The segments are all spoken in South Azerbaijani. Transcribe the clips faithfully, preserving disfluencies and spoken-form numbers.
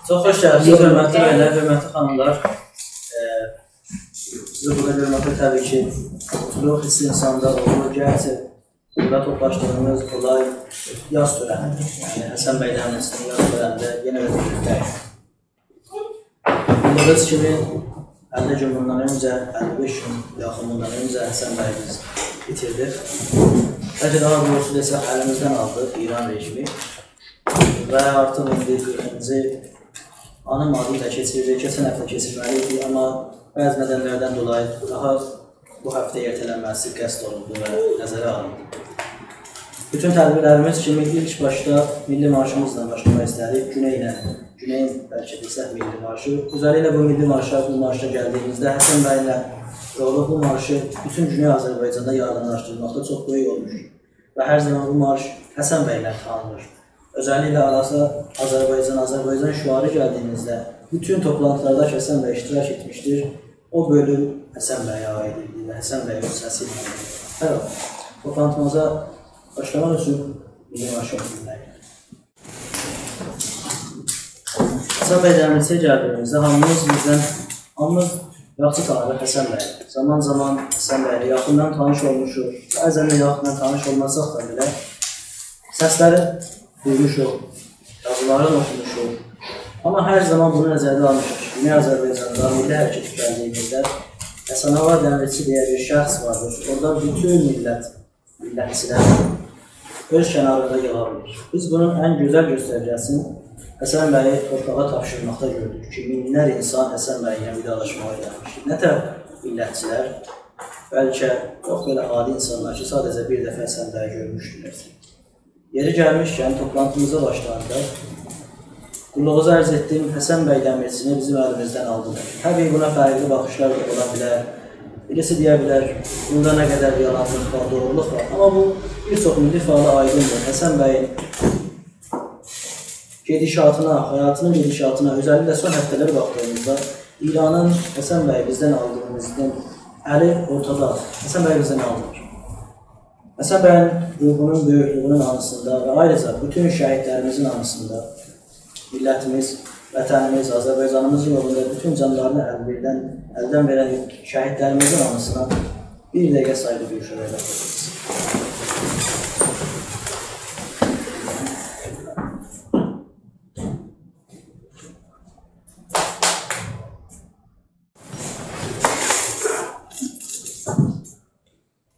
چوخ خوش گلیبسینیز، حؤرمتلی بئیلر، حؤرمتلی خانیملار. ائ، سیزی بورادا گؤرمکده طبیعی کی، موتلوق حیسی اینساندا اولور. گرچی بورادا توپلاشدیغیمیز اولای یاز تؤره‌نیدیر. یعنی حسن بی دمنی‌سینین یاز تؤره‌نینده یئنه ده بیرلیکده‌ییک. بیلدیگینیز کیمی، اللی گون بوندان اؤنجه، اللی بئش گون یاخین بوندان اؤنجه حسن بیی بیز ایتیردیک. بلکه داها دوغروسو دئسک، الیمیزدن آلدی ایران رژیمی. و آرتیق ایندی قیرخینجی آنیم آدی ایله کئچیریلیک. کئچن هفته کئچیرمه‌لی ایدی، آمما بعضی ندنلردن دولایی داها بو هفته ارته‌لنمه‌سی قصد اولوندو و نظره آلیندی. بوتون تدبیرلریمیز کیمی ایلک باشدا میللی مارشیمیزلا باشلاماق ایسته‌دیک. گونئیله، گونئیین بلکه دئسک میللی مارشی. اؤزللیکله بو میللی مارشا، بو مارشا گلدیگیمیزده حسن بی‌له رولو بو مارشی بوتون گونئی آذربایجاندا یایغینلاشدیرماقدا چوخ بؤیوک اولموشدور. و هر زامان بو مارش حسن بی‌له تانینیر. اؤزللیکله آراسی آذربایجان، آذربایجان شعاری گلدیگیمیزده بوتون توپلانتیلاردا کی حسن بی اشتراک ائتمیشدیر، او بؤلوم حسن بیه عایید ایدی و حسن بی اؤز سسی ایله. هر حالدا، توپلانتیمیزا باشلاماق اوچون میللی مارشیمیزی دینله‌یک. حسن بی دمنی‌سی‌یه گلدیگیمیزده هامیمیز بیزدن، هامیمیز یاخشی تانیریق حسن بیی. زامان-زامان حسن بی‌له یاخیندان تانیش اولموشوق. بعضا ده یاخیندان تانیش اولماساق دا بئله سسلرین دویموشوق، یازیلارین اوخوموشوق. آمما هر زامان بونو نظرده آلمیشیق کی، گونئی آذربایجاندا میللی حرکت گلدیگیمیزده حسن آغا دمیرچی دئیه بیر شخص واردیر. اورادا بوتون میللت، میللتچیلر اؤز کناریندا ییغا بیلیر. بیز بونون ان گؤزل گؤستریجی‌سینی حسن بیی تورپاغا تاپشیرماقدا گؤردوک کی، مینلر اینسان حسن بی‌له وداعلاشماغا گلمیشدی. نه تک میللتچیلر، بلکه چوخ بئله عادی اینسانلار کی، ساده‌جه بیر دفعه حسن بیی گؤرموشدولر. یئری گلمیشکن، توپلانتیمیزا باشلاندا قوللوغونوزا عرض ائتدیم، حسن بی دمیرچینی بیزیم الیمیزدن آلدیلار. طبیعی، بونا فرقلی باخیشلار دا اولا بیلر. بیریسی دئیه بیلر، بوندا نه قدر یالاندیر، دوغرولوق وار. آمما بو بیر چوخ میللی فعالا آیدیندیر. حسن بیین گئدیشاتینا، حیاتینین گئدیشاتینا، اؤزللیکله سون هفته‌لره باخدیغیمیزدا ایرانین حسن بیی بیزدن آلدیغیمیزدان الی اورتادادیر. حسن بیی بیزدن آلمیر. حسن بیین روحونون بؤیوکلویونون آنیسیندا و آیریجا بوتون شهیدلریمیزین آنیسیندا میللتیمیز، وطنیمیز، آذربایجانیمیزین یولوندا بوتون جانلارینی الدن، الدن وئرن شهیدلریمیزین آنیسینا بیر دقیقه سایغی دویوشو ائله‌یک.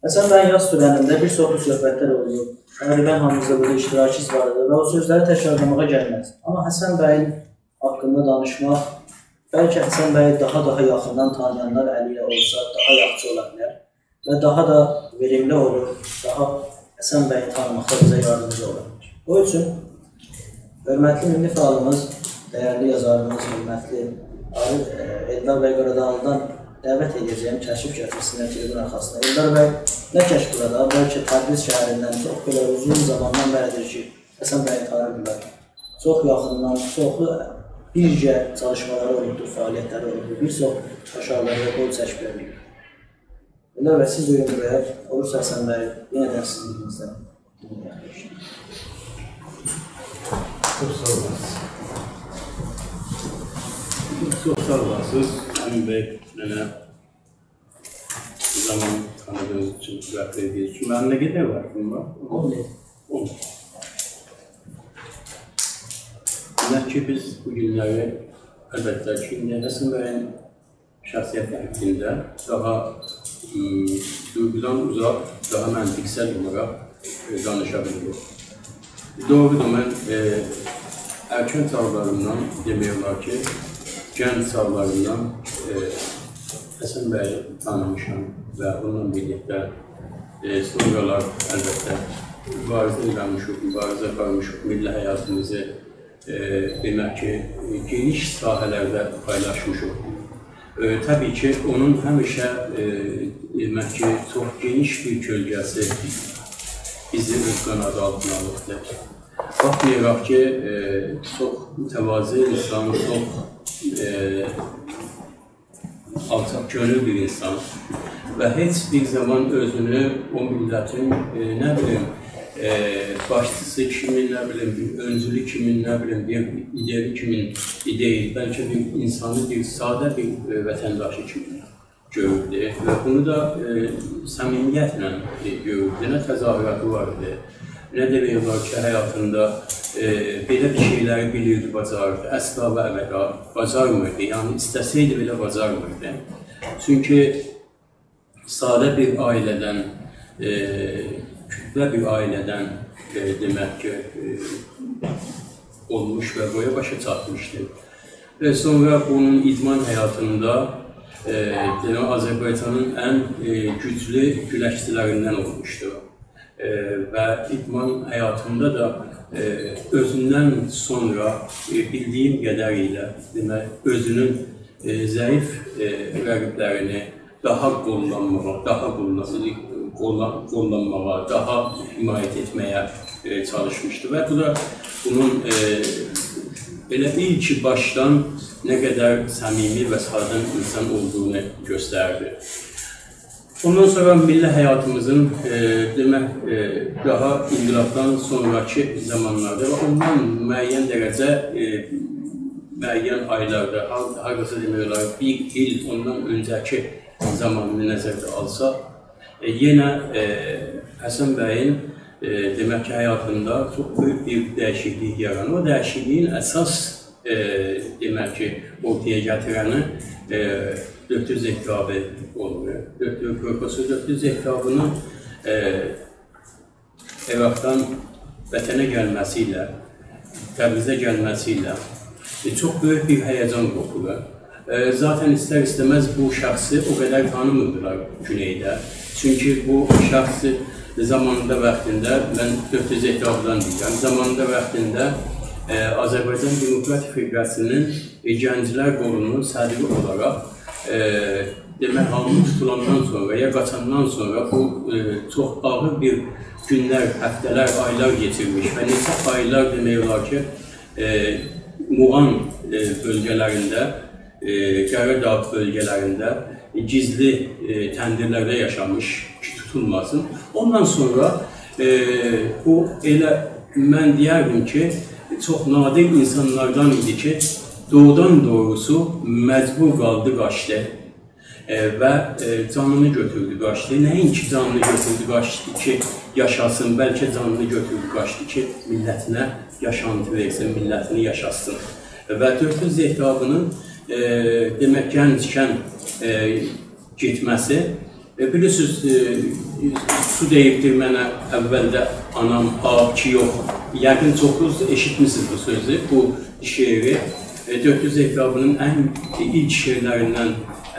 حسن بیین یاز تؤره‌نینده بیر چوخلو صحبتلر اولدو. تقریبا هامیمیز دا بورادا اشتراکیمیز وار ایدی و او سؤزلری تکرارلاماغا گلمز. آمما حسن بیین حاقیندا دانیشماق، بلکه حسن بیی داها، داها یاخیندان تانییانلار الی ایله اولسا، داها یاخشی اولا بیلر و داها دا وئریملی اولور، داها حسن بیی تانیماقدا بیزه یاردیمجی اولا بیلر. او اوچون حؤرمتلی میللی فعالیمیز، دیرلی یازاریمیز، حؤرمتلی عارف، ائ، ائلدار بی قارادانلی‌دان دعوت ائده‌جه‌یم، تشریف گتیرسینلر تریبون آرخاسینا. ائلدار بی نه تک بورادا، بلکه تبریز شهریندن چوخ بئله اوزون زاماندان بری‌دیر کی، حسن بیی تانیییرلار. چوخ یاخیندان، چوخلو بیرگه چالیشمالاری اولوبدور، فعالیتلری اولوبدور. بیر چوخ باشاریلارا قول چکیب بیلمیریک. ائلدار بی، سیز بویورون بورایا. اولورسا حسن بیی، یئنه ده سیزین ائلینیزدن. چوخ ساغ اولاسیز. چوخ ساغ اولاسیز، امین بی، منه زامان تانیدیغینیز اوچون، وقت وئردیگینیز اوچون. منیم نه قدر واختیم وار؟ اون دقیقه. اون. دئمک کی، بیز بو گونلری، البته کی، ایندی حسن بیین شخصیتی حاقیندا داها، م، دویغودان اوزاق، داها منطقسل اولاراق، ائ، دانیشا بیلیریک. دوغرودور، من، ائ، ائرکن چاغلاریمدان، دئمک اولار کی، گنج چاغلاریمدان، ائ، حسن بیی تانیمیشام و اونونلا بیرلیکده، ائ، سونرالار، البته، موباریزه ائله‌میشیک، موباریزه آپارمیشیق، میللی حیاتیمیزی، ائ، دئمک کی، ائ، گئنیش ساحه‌لرده پایلاشمیشیق. ائ، طبیعی کی، اونون همیشه، ائ، دئمک کی، چوخ گئنیش بیر کؤلگه‌سی بیزی اؤز قانادی آلتینا آلیبدیر. باخمایاراق کی، ائ، چوخ متواضع اینسان، چوخ، ائ، آلچاق کؤنول بیر اینسان و هئچ بیر زامان اؤزونو او میللتین، ائ، نه بیلیم، ائ، باشچیسی کیمی، نه بیلیم، بیر اؤنجولو کیمی، نه بیلیم، بیر ایده‌لی کیمی دئییل، بلکه بیر اینسانی، بیر ساده بیر، ائ، وطنداشی کیمی گؤروردو. و بونو دا، ائ، صمیمیتله، ائ، گؤروردو. نه تظاهراتی واردی، نه ده بیر وار کی، حیاتیندا، ائ، بئله بیر شئیلری بیلیردی، باجاریردی. اصلا و ابدا باجارمیردی. یعنی، ایسته‌سئیدی بئله باجارمیردی. چونکی ساده بیر عائله‌دن، ائ، کوتله بیر عائله‌دن، ائ، دئمک کی، ائ، اولموش و بویا باشا چاتمیشدی. و سونرا بونون ایدمان حیاتیندا، ائ، دئمک، آذربایجانین ان، ائ، گوجلو گولکچیلریندن اولموشدو. ائ، و ایدمان حیاتیندا دا، ائ، اؤزوندن سونرا، ائ، بیلدیگیم قدر ایله، دئمک، اؤزونون، ائ، ضعیف، ائ، رقیبلرینی داها قوللانماغا، داها قوللا-، قوللا-، قوللانماغا، داها حمایت ائتمه‌یه، ائ، چالیشمیشدی. و بو دا بونون، ائ، ائله ایلک باشدان نه قدر صمیمی و ساده اینسان اولدوغونو گؤستردی. اوندان سونرا میللی حیاتیمیزین، ائ، دئمک، ائ، داها انقلابدان سونراکی زامانلاردا و اوندان معین درجه، ائ، معین آیلاردا، هار-، هارداسا دئمک اولار، بیر ایل اوندان اؤنجه‌کی زامانینی نظرده آلساق، ائ، یئنه، ائ، حسن بیین، ائ، دئمک کی، حیاتیندا چوخ بؤیوک بیر دییشیکلیک یارانیر. او دییشیکلیگین اساس، ائ، دئمک کی، اورتایا گتیرنی، ائ، دؤکتور زهتابی اولور. دؤکتور، پروفسور دؤکتور زهتابی‌نین، ائ، عراقدان وطنه گلمه‌سی ایله، تبریزه گلمه‌سی ایله، ائ، چوخ بؤیوک بیر هیجان قوپور. ائ، ذاتا ایستر-ایسته‌مز بو شخصی او قدر تانیمیردیلار گونئیده. چونکی بو شخص زامانیندا، واختیندا، من دؤکتور زهتابی‌دن دئییرم، زامانیندا، واختیندا، ائ، آذربایجان دموکرات فرقه‌سی‌نین، ائ، گنجلر قولونون صدری اولاراق، ائ، دئمک، هامی توتولاندان سونرا یا قاچاندان سونرا بو، ائ، چوخ آغیر بیر گونلر، هفته‌لر، آیلار کئچیرمیش و نئچه آیلار دئمک اولار کی، ائ، موغان، ائ، بؤلگه‌لرینده، ائ، قاراداغ بؤلگه‌لرینده، ائ، گیزلی، ائ، تندیرلرده یاشامیش کی، توتولماسین. اوندان سونرا، ائ، بو ائله من دئیردیم کی، چوخ نادر اینسانلاردان ایدی کی، دوغرودان دوغروسو مجبور قالدی، قاچدی. ائ، و، ائ، جانینی گؤتوردو، قاچدی. نه‌اینکی جانینی گؤتوردو، قاچدی کی، یاشاسین، بلکه جانینی گؤتوردو، قاچدی کی، میللتینه یاشانتی وئرسین، میللتینی یاشاتسین. و دؤکتور زهتابی‌نین، ائ، دئمک، گنجکن، ائ، گئتمه‌سی، ائ، بیلیرسینیز، ائ، سو دئییبدیر منه اولده آنام، آب کی یوخ. یقین چوخونوز ائشیتمیسینیز بو سؤزو، بو شعری. ائ، دؤکتور زهتابی‌نین ان ایلک شعرلریندن،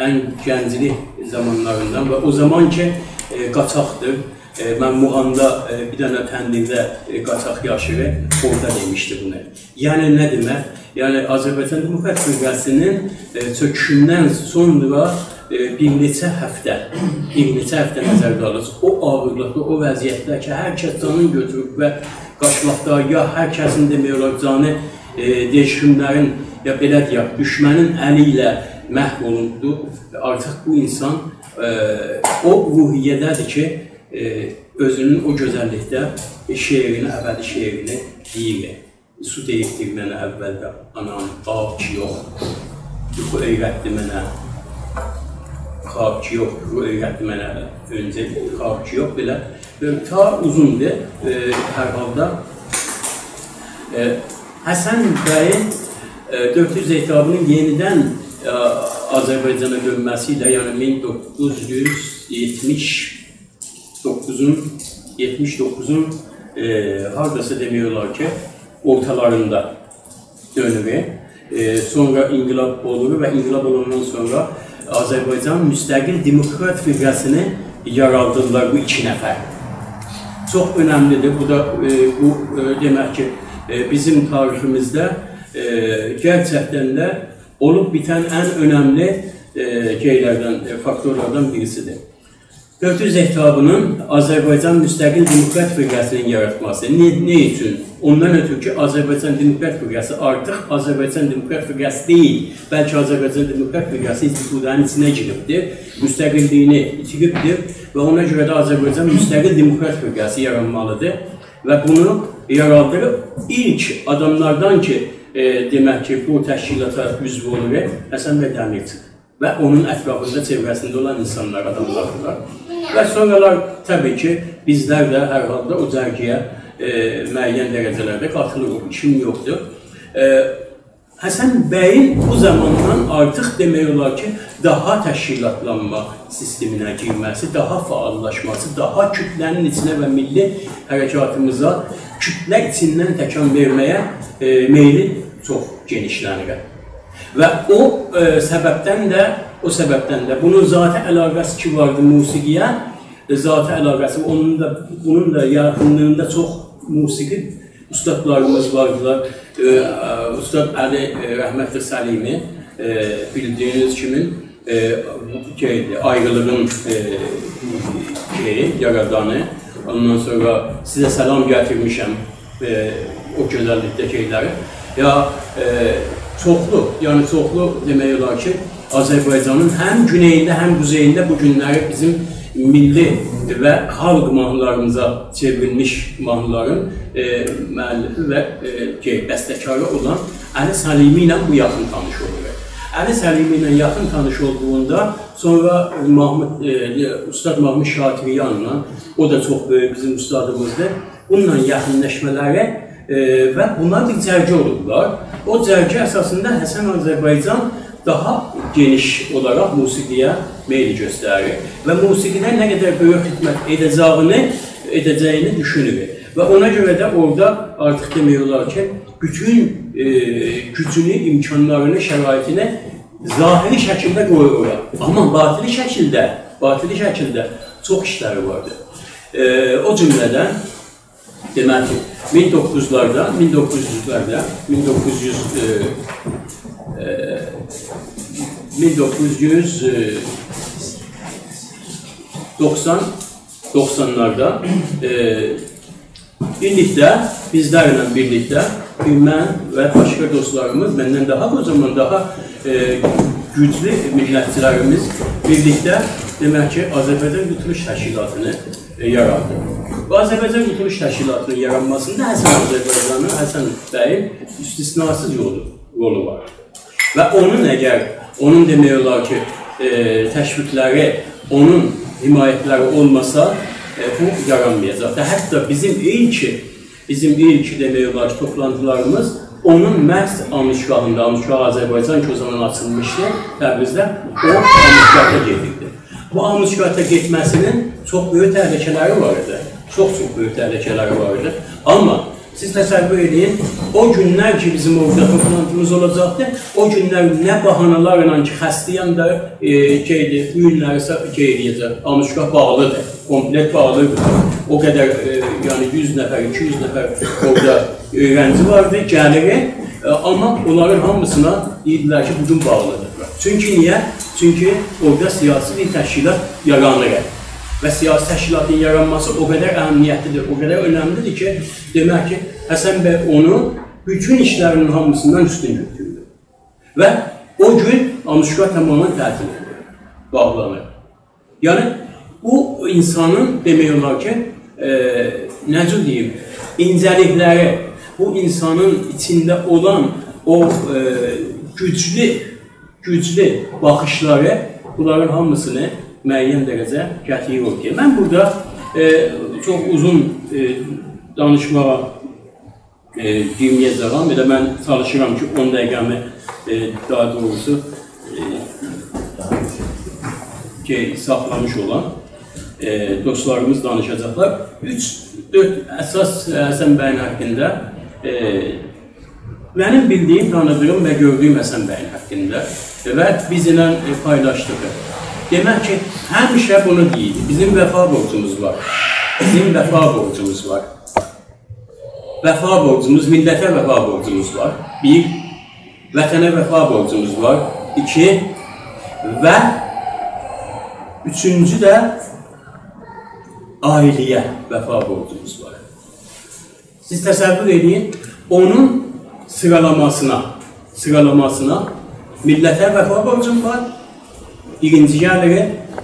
ان گنجلیک زامانلاریندان و او زامان کی، ائ، قاچاقدیر. ائ، من موغاندا، ائ، بیر دنه تندیرده، ائ، قاچاق یاشیر، اورادا دئمیشدی بونو. یعنی نه دئمک؟ یعنی آذربایجان دموکرات فرقه‌سی‌نین، ائ، چؤکوشوندن سونرا، ائ، بیر نئچه هفته، بیر نئچه هفته نظرده آلیرسینیز. او آغیرلیقدا، او وضعیتده کی، هر کس جانینی گؤتوروب و قاچماقدا، یا هر کسین دئمک اولار جانی، ائ، دشمنلرین، یا بئله دئیک، دوشمنین الی ایله محو اولوبدور. آرتیق بو اینسان، ائ، او روحیه‌ده‌دیر کی، ائ، اؤزونون او گؤزللیکده، ائ، شعرینی، ابدی شعرینی دئییر. سو دئییبدیر منه اولده آنام، آب کی یوخ. یوخو اؤیرتدی منه، خواب کی یوخ. یوخو اؤیرتدی منه اؤنجه، خواب کی یوخ، بئله. بئله تا اوزوندور، ائ، هر حالدا. ائ، حسن بیین، ائ، دؤکتور زهتابی‌نین یئنیدن، ائ، آذربایجانا دؤنمه‌سی ایله، یعنی مین دوققوز یوز یئتمیش دوققوزون، یئتمیش دوققوزون، ائ، هارداسا دئمک اولار کی، اورتالاریندا دؤنور. ائ، سونرا انقلاب اولور و انقلاب اولاندان سونرا آذربایجان مستقل دموکرات فرقه‌سینی یارادیرلار بو ایکی نفر. چوخ اؤنملیدیر. بو دا، ائ، بو، ائ، دئمک کی، ائ، بیزیم تاریخیمیزده، ائ، گئرچکدن ده اولوب بیتن ان اؤنملی، ائ، شئیلردن، ائ، فاکتورلاردان بیریسیدیر. دؤکتور زهتابی‌نین آذربایجان مستقل دموکرات فرقه‌سینین یاراتماسی. نه، نه اوچون؟ اوندان اؤترو کی، آذربایجان دموکرات فرقه‌سی آرتیق آذربایجان دموکرات فرقه‌سی دئییل، بلکه آذربایجان دموکرات فرقه‌سی حزب توده ایچینه گیریبدیر، مستقللیگینی ایتیریبدیر و اونا گؤره ده آذربایجان مستقل دموکرات فرقه‌سی یارانمالیدیر. و بونو یارادیب ایلک آداملاردان کی، ائ، دئمک کی، بو تشکیلاتا عضو اولور، حسن بی دمیرچی و اونون اطرافیندا، چئوره‌سینده اولان اینسانلار، آداملاردیلار. و سونرالار، طبیعی کی، بیزلر ده هر حالدا او جرگه‌یه، ائ، معین درجه‌لرده قاتیلیریق، ایشیم یوخدور. ائ، حسن بیین بو زاماندان آرتیق دئمک اولار کی، داها تشکیلاتلانما سیستمینه گیرمه‌سی، داها فعاللاشماسی، داها کوتله‌نین ایچینه و میللی حرکاتیمیزا کوتله ایچیندن تکان وئرمه‌یه، ائ، میلی چوخ گئنیشله‌نیر. و او، ائ، سببدن ده، او سببدن ده بونون ذاتی علاقه‌سی کی واردی موسیقی‌یه، ائ، ذاتی علاقه‌سی، اونون دا، بونون دا یاخینلیغیندا چوخ موسیقی اوستادلاریمیز واردیلار. ائ، ائ، اوستاد علی، ائ، رحمتلی سلیمی، ائ، بیلدیگینیز کیمی، ائ، شئیدیر، آیریلیغین، ائ، شئیی، یارادانی. اوندان سونرا سیزه سلام گتیرمیشم، ائ، او گؤزللیکده شئیلری. یا، ائ، چوخلو، یعنی چوخلو دئمک اولار کی، آذربایجانین هم گونئیینده، هم قوزئیینده بو گونلری بیزیم میللی و خالق ماهنیلاریمیزا چئوریلمیش ماهنیلارین، ائ، مؤلفی و، ائ، شئی، بسته‌کاری اولان علی سلیمی ایله بو یاخین تانیش اولور. علی سلیمی ایله یاخین تانیش اولدوغوندا سونرا محمود، ائ، اوستاد محمود شاطریانلا، او دا چوخ بؤیوک بیزیم اوستادیمیزدیر. بونونلا یاخینلاشمالاری، ائ، و بونا بیر جرگه اولوبلار. او جرگه اساسیندا حسن آذربایجان داها گئنیش اولاراق موسیقی‌یه میل گؤستریر و موسیقی‌ده نه قدر بؤیوک خدمت ائده‌جه‌یینی، ائده‌جه‌یینی دوشونور. و اونا گؤره ده اورادا آرتیق دئمک اولار کی، بوتون، ائ، گوجونو، امکانلارینی، شرایطینی ظاهری شکیلده قویور اورا. آمما باطنی شکیلده، باطنی شکیلده چوخ ایشلری واردی. ائ، او جمله‌دن دئمک کی، مین دوققوز یوزلاردا، مین دوققوز یوزلاردا، مین دوققوز یوز، ائ، ائ، مین دوققوز یوز دوخسان، دوخسانلاردا، ائ، بیرلیکده، بیزلرله بیرلیکده، من و باشقا دوستلاریمیز، مندن داها قوجامان، داها، ائ، گوجلو میللتچیلریمیز بیرلیکده، دئمک کی، آذربایجان قورتولوش تشکیلاتینی ائ، یاراتدی. بو آذربایجان قورتولوش تشکیلاتینین یارانماسیندا حسن آذربایجانین، حسن بیین استثناسیز رولو، رولو وار. و اونون اگر، اونون دئمک اولار کی، ائ، تشویقلری، اونون حمایتلری اولماسا، ائ، بو یارانمایاجاقدی. حتی بیزیم ایلک، بیزیم ایلک دئمک اولار کی، توپلانتیلاریمیز اونون محض آموزگاهیندا، آموزگاه آذربایجان کی، او زامان آچیلمیشدی تبریزده، او آموزگاهدا گئدیردی. بو آموزگاهدا گئتمه‌سینین چوخ بؤیوک تهلکه‌لری وار ایدی. چوخ، چوخ بؤیوک تهلکه‌لری وار ایدی. آمما سیز تصور ائله‌یین، او گونلر کی، بیزیم اورادا توپلانتیمیز اولاجاقدی، او گونلر نه بهانه‌لرله کی، خسته‌یم ده، ائ، شئیدی، بو گونلری سا-، شئی ائله‌یه‌جک، آموزگاه باغلیدیر، کومپلئت باغلیدیر. او قدر، ائ، یعنی یوز نفر، ایکی یوز نفر اورادا اؤیرنجی واردی، گلیری، ائ، آمما اونلارین هامیسینا دئییردیلر کی، بو گون باغلیدیر. چونکی نییه؟ چونکی اورادا سیاسی بیر تشکیلات یارانیر. و سیاسی تشکیلاتین یارانماسی او قدر اهمیتلیدیر، او قدر اؤنملیدیر کی، دئمک کی، حسن بی اونو بوتون ایشلرینین هامیسیندان اوستون گؤتوردو. و او گون آموزگاه تمامیله تعطیل اولور، باغلانیر. یعنی، بو اینسانین، دئمک اولار کی، ائ، نئجه دئییم، اینجه‌لیکلری، بو اینسانین ایچینده اولان او، ائ، گوجلو، گوجلو باخیشلاری، بونلارین هامیسینی معین درجه گتیریر اورتایا. من بورادا، ائ، چوخ اوزون، ائ، دانیشماغا ائ، گیرمه‌یه‌جه‌یم. ائله من چالیشیرام کی، اون دقیقه‌می، ائ، داها دوغروسو، ائ، شئی، ساخلامیش اولام. ائ، دوستلاریمیز دانیشاجاقلار. اوچ، دؤرد اساس، ائ، حسن بیین حاقیندا، ائ، منیم بیلدیگیم، تانیدیغیم و گؤردویوم حسن بیین حاقیندا، ائ، و بیزیمله، ائ، پایلاشدیغی. دئمک کی، همیشه بونو دئییردی. بیزیم وفا بورجوموز وار. بیزیم وفا بورجوموز وار. وفا بورجوموز، میللته وفا بورجوموز وار. بیر، وطنه وفا بورجوموز وار. ایکی، و اوچونجو ده عائله‌یه وفا بورجوموز وار. سیز تصور ائدین، اونون سیرالاماسینا، سیرالاماسینا میللته وفا بورجوم وار. بیرینجی گلیری،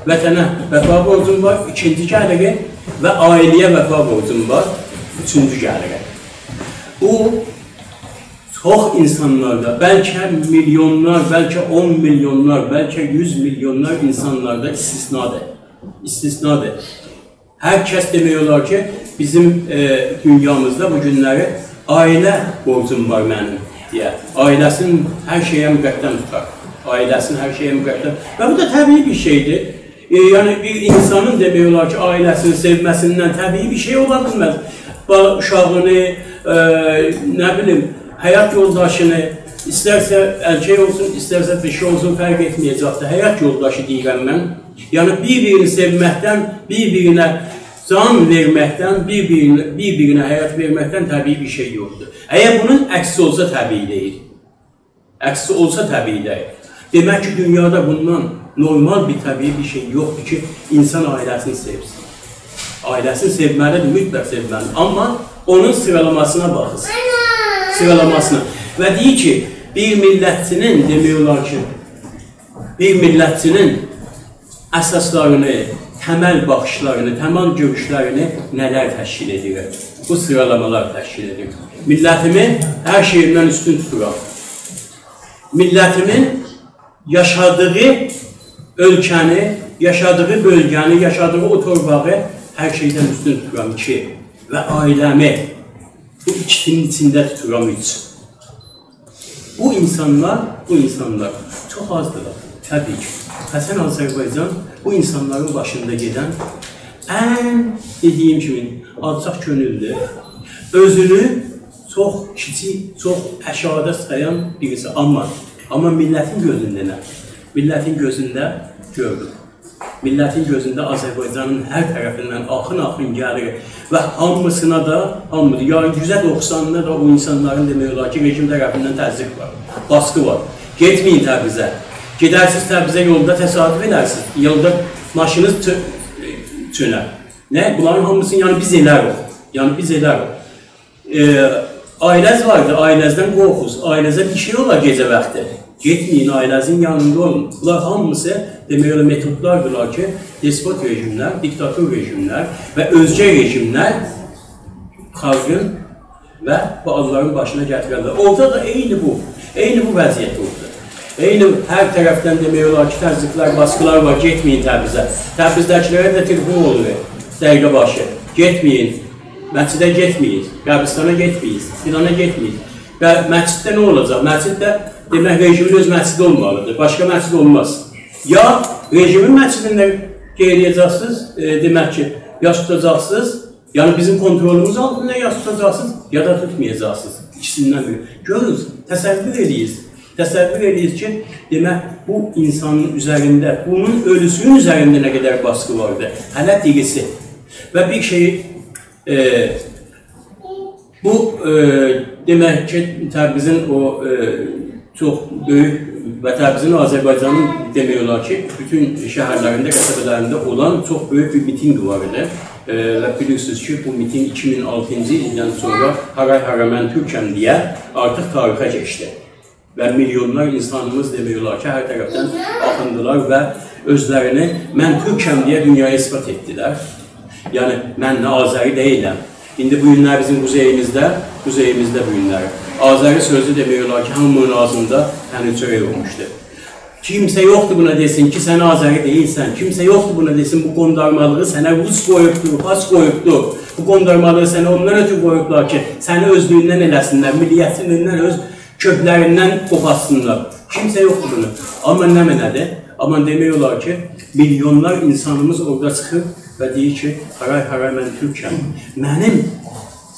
وطنه وفا بورجوم وار. ایکینجی گلیری و عائله‌یه وفا بورجوم وار. اوچونجو گلیرم. بو چوخ اینسانلاردا، بلکه میلیونلار، بلکه اون میلیونلار، بلکه یوز میلیونلار اینسانلاردا استثنادیر. استثنادیر. هر کس دئمک اولار کی، بیزیم، ائ، دونیامیزدا بو گونلری «عائله بورجوم وار منیم» دئیه، عائله‌سینی هر شئیه مقدم توتار. عائله‌سینی هر شئیه مقدم. و بو دا طبیعی بیر شئیدیر. ائ، یعنی، بیر اینسانین دئمک اولار کی، عائله‌سینی سئومه‌سیندن طبیعی بیر شئی اولا بیلمز. با-، اوشاغینی، ائ، نه بیلیم، حیات یولداشینی، ایسترسه ارکک اولسون، ایسترسه دیشی اولسون، فرق ائتمه‌یه‌جکدیر. حیات یولداشی دئییرم من. یعنی، بیر-بیرینی سئومکدن، بیر-بیرینه جان وئرمکدن، بیر-بیرینه، بیر-بیرینه حیات وئرمکدن طبیعی بیر شئی یوخدور. اگر بونون عکسی اولسا، طبیعی دئییل. عکسی اولسا، طبیعی دئییل. دئمک کی، دونیادا بوندان نورمال بیر طبیعی بیر شئی یوخدور کی، اینسان عائله‌سینی سئوسین. عائله‌سینی سئومه‌لیدیر، مطلق سئومه‌لیدیر. آمما اونون سیرالاماسینا باخین. سیرالاماسینا. و دئییر کی، بیر میللتچی‌نین، دئمک اولار کی، بیر میللتچی‌نین اساسلارینی، تمل باخیشلارینی، تمل گؤروشلرینی نه‌لر تشکیل ائدیر؟ بو سیرالامالار تشکیل ائدیر. میللتیمی هر شئییندن اوستون توتورام. میللتیمین یاشادیغی اؤلکه‌نی، یاشادیغی بؤلگه‌نی، یاشادیغی او تورپاغی هر شئیدن اوستون توتورام، ایکی. و عائله‌می بو ایکیسینین ایچینده توتورام، اوچ. بو اینسانلار، بو اینسانلار چوخ آزدیرلار، طبیعی کی. حسن آذربایجان بو اینسانلارین باشیندا گئدن، ان، دئدیگیم کیمی، آلچاق کؤنوللو، اؤزونو چوخ کیچیک، چوخ آشاغیدا سایان بیریسی. آمما، آمما میللتین گؤزونده نه؟ میللتین گؤزونده گؤردوک. میللتین گؤزونده آذربایجانین هر طرفیندن آخین-آخین گلیر و هامیسینا دا، هامی، یا یوزه دوخسانینا دا او اینسانلارین، دئمک اولار کی، رژیم طرفیندن تضییق وار، باسقی وار. گئتمه‌یین تبریزه. گئدرسینیز تبریزه، یولدا تصادف ائدرسینیز. یولدا ماشینینیز چؤ-، چؤنر. نه؟ بونلارین هامیسینی، یعنی، بیز ائله‌ریک. یعنی، بیز ائله‌ریک. ائ، عائله‌ز واردی، عائله‌زدن قورخوز. عائله‌زه بیر شئی اولار گئجه واختی. گئتمه‌یین، عائله‌زین یانیندا اولون. بونلار هامیسی، دئمک اولار، متودلاردیلار کی، دسپوت رژیملر، دیکتاتور رژیملر و اؤزگه رژیملر خالقین و بالالارین باشینا گتیررلر. اورادا دا عینی بو، عینی بو وضعیت اولدو. عینی هر طرفدن، دئمک اولار کی، تضییقلر، باسقیلار وار، گئتمه‌یین تبریزه. تبریزده‌کیلره ده تلفون اولور، دقیقه باشی. گئتمه‌یین، مسجده گئتمه‌یین، قبرستانا گئتمه‌یین، فلانا گئتمه‌یین. و مسجدده نه اولاجاق؟ مسجدده، دئمک، رژیمین اؤز مسجدی اولمالیدیر. باشقا مسجد اولماز. یا رژیمین مسجدینده قئییله‌یه‌جکسینیز، ائ، دئمک کی، یاس توتاجاقسینیز، یعنی بیزیم کنترلوموز آلتیندا یاس توتاجاقسینیز، یا دا توتمایاجاقسینیز. ایکیسیندن بیری. گؤرورسونوز، تصور ائله‌ییرسینیز. تصور ائله‌ییرسینیز کی، دئمک، بو اینسانین اوزرینده، بونون اؤلوسونون اوزرینده نه قدر باسقی واردی. هله دیریسی. و بیر شئی، ائ، بو، ائ، دئمک کی، تبریزین او، ائ، چوخ بؤیوک و تبریزین، آذربایجانین، دئمک اولار کی، بوتون شهرلرینده، قصبه‌لرینده اولان چوخ بؤیوک بیر میتینگ وار ایدی. ائ، و بیلیرسینیز کی، بو میتینگ ایکی مین آلتینجی ایلدن سونرا «هارای هارای من تورکم» دئیه آرتیق تاریخه کئچدی. و میلیونلار اینسانیمیز، دئمک اولار کی، هر طرفدن آخیندیلار و اؤزلرینی «من تورکم» دئیه دونیایا اثبات ائتدیلر. یعنی، «من ده آذری دئییلم.» ایندی بو گونلر بیزیم قوزئییمیزده، قوزئییمیزده بو گونلر آذری سؤزو، دئمک اولار کی، هامی‌نین آغزیندا تنور چؤرک اولموشدو. کیمسه یوخدور بونا دئسین کی، سن آذری دئییلسن. کیمسه یوخدور بونا دئسین، بو قوندارمالیغی سنه روس قویوبدور، فارس قویوبدور. بو قوندارمالیغی سنه اوندان اؤترو قویوبلار کی، سنی اؤزلویوندن ائله‌سینلر، میللیتچیلیگیندن، اؤز کؤکلریندن قوپارتسینلار. کیمسه یوخدور بونو. آمما نمنه‌دیر؟ آمما دئمک اولار کی، میلیونلار اینسانیمیز اورادا چیخیر و دئییر کی، «هارای هارای من تورکم.» منیم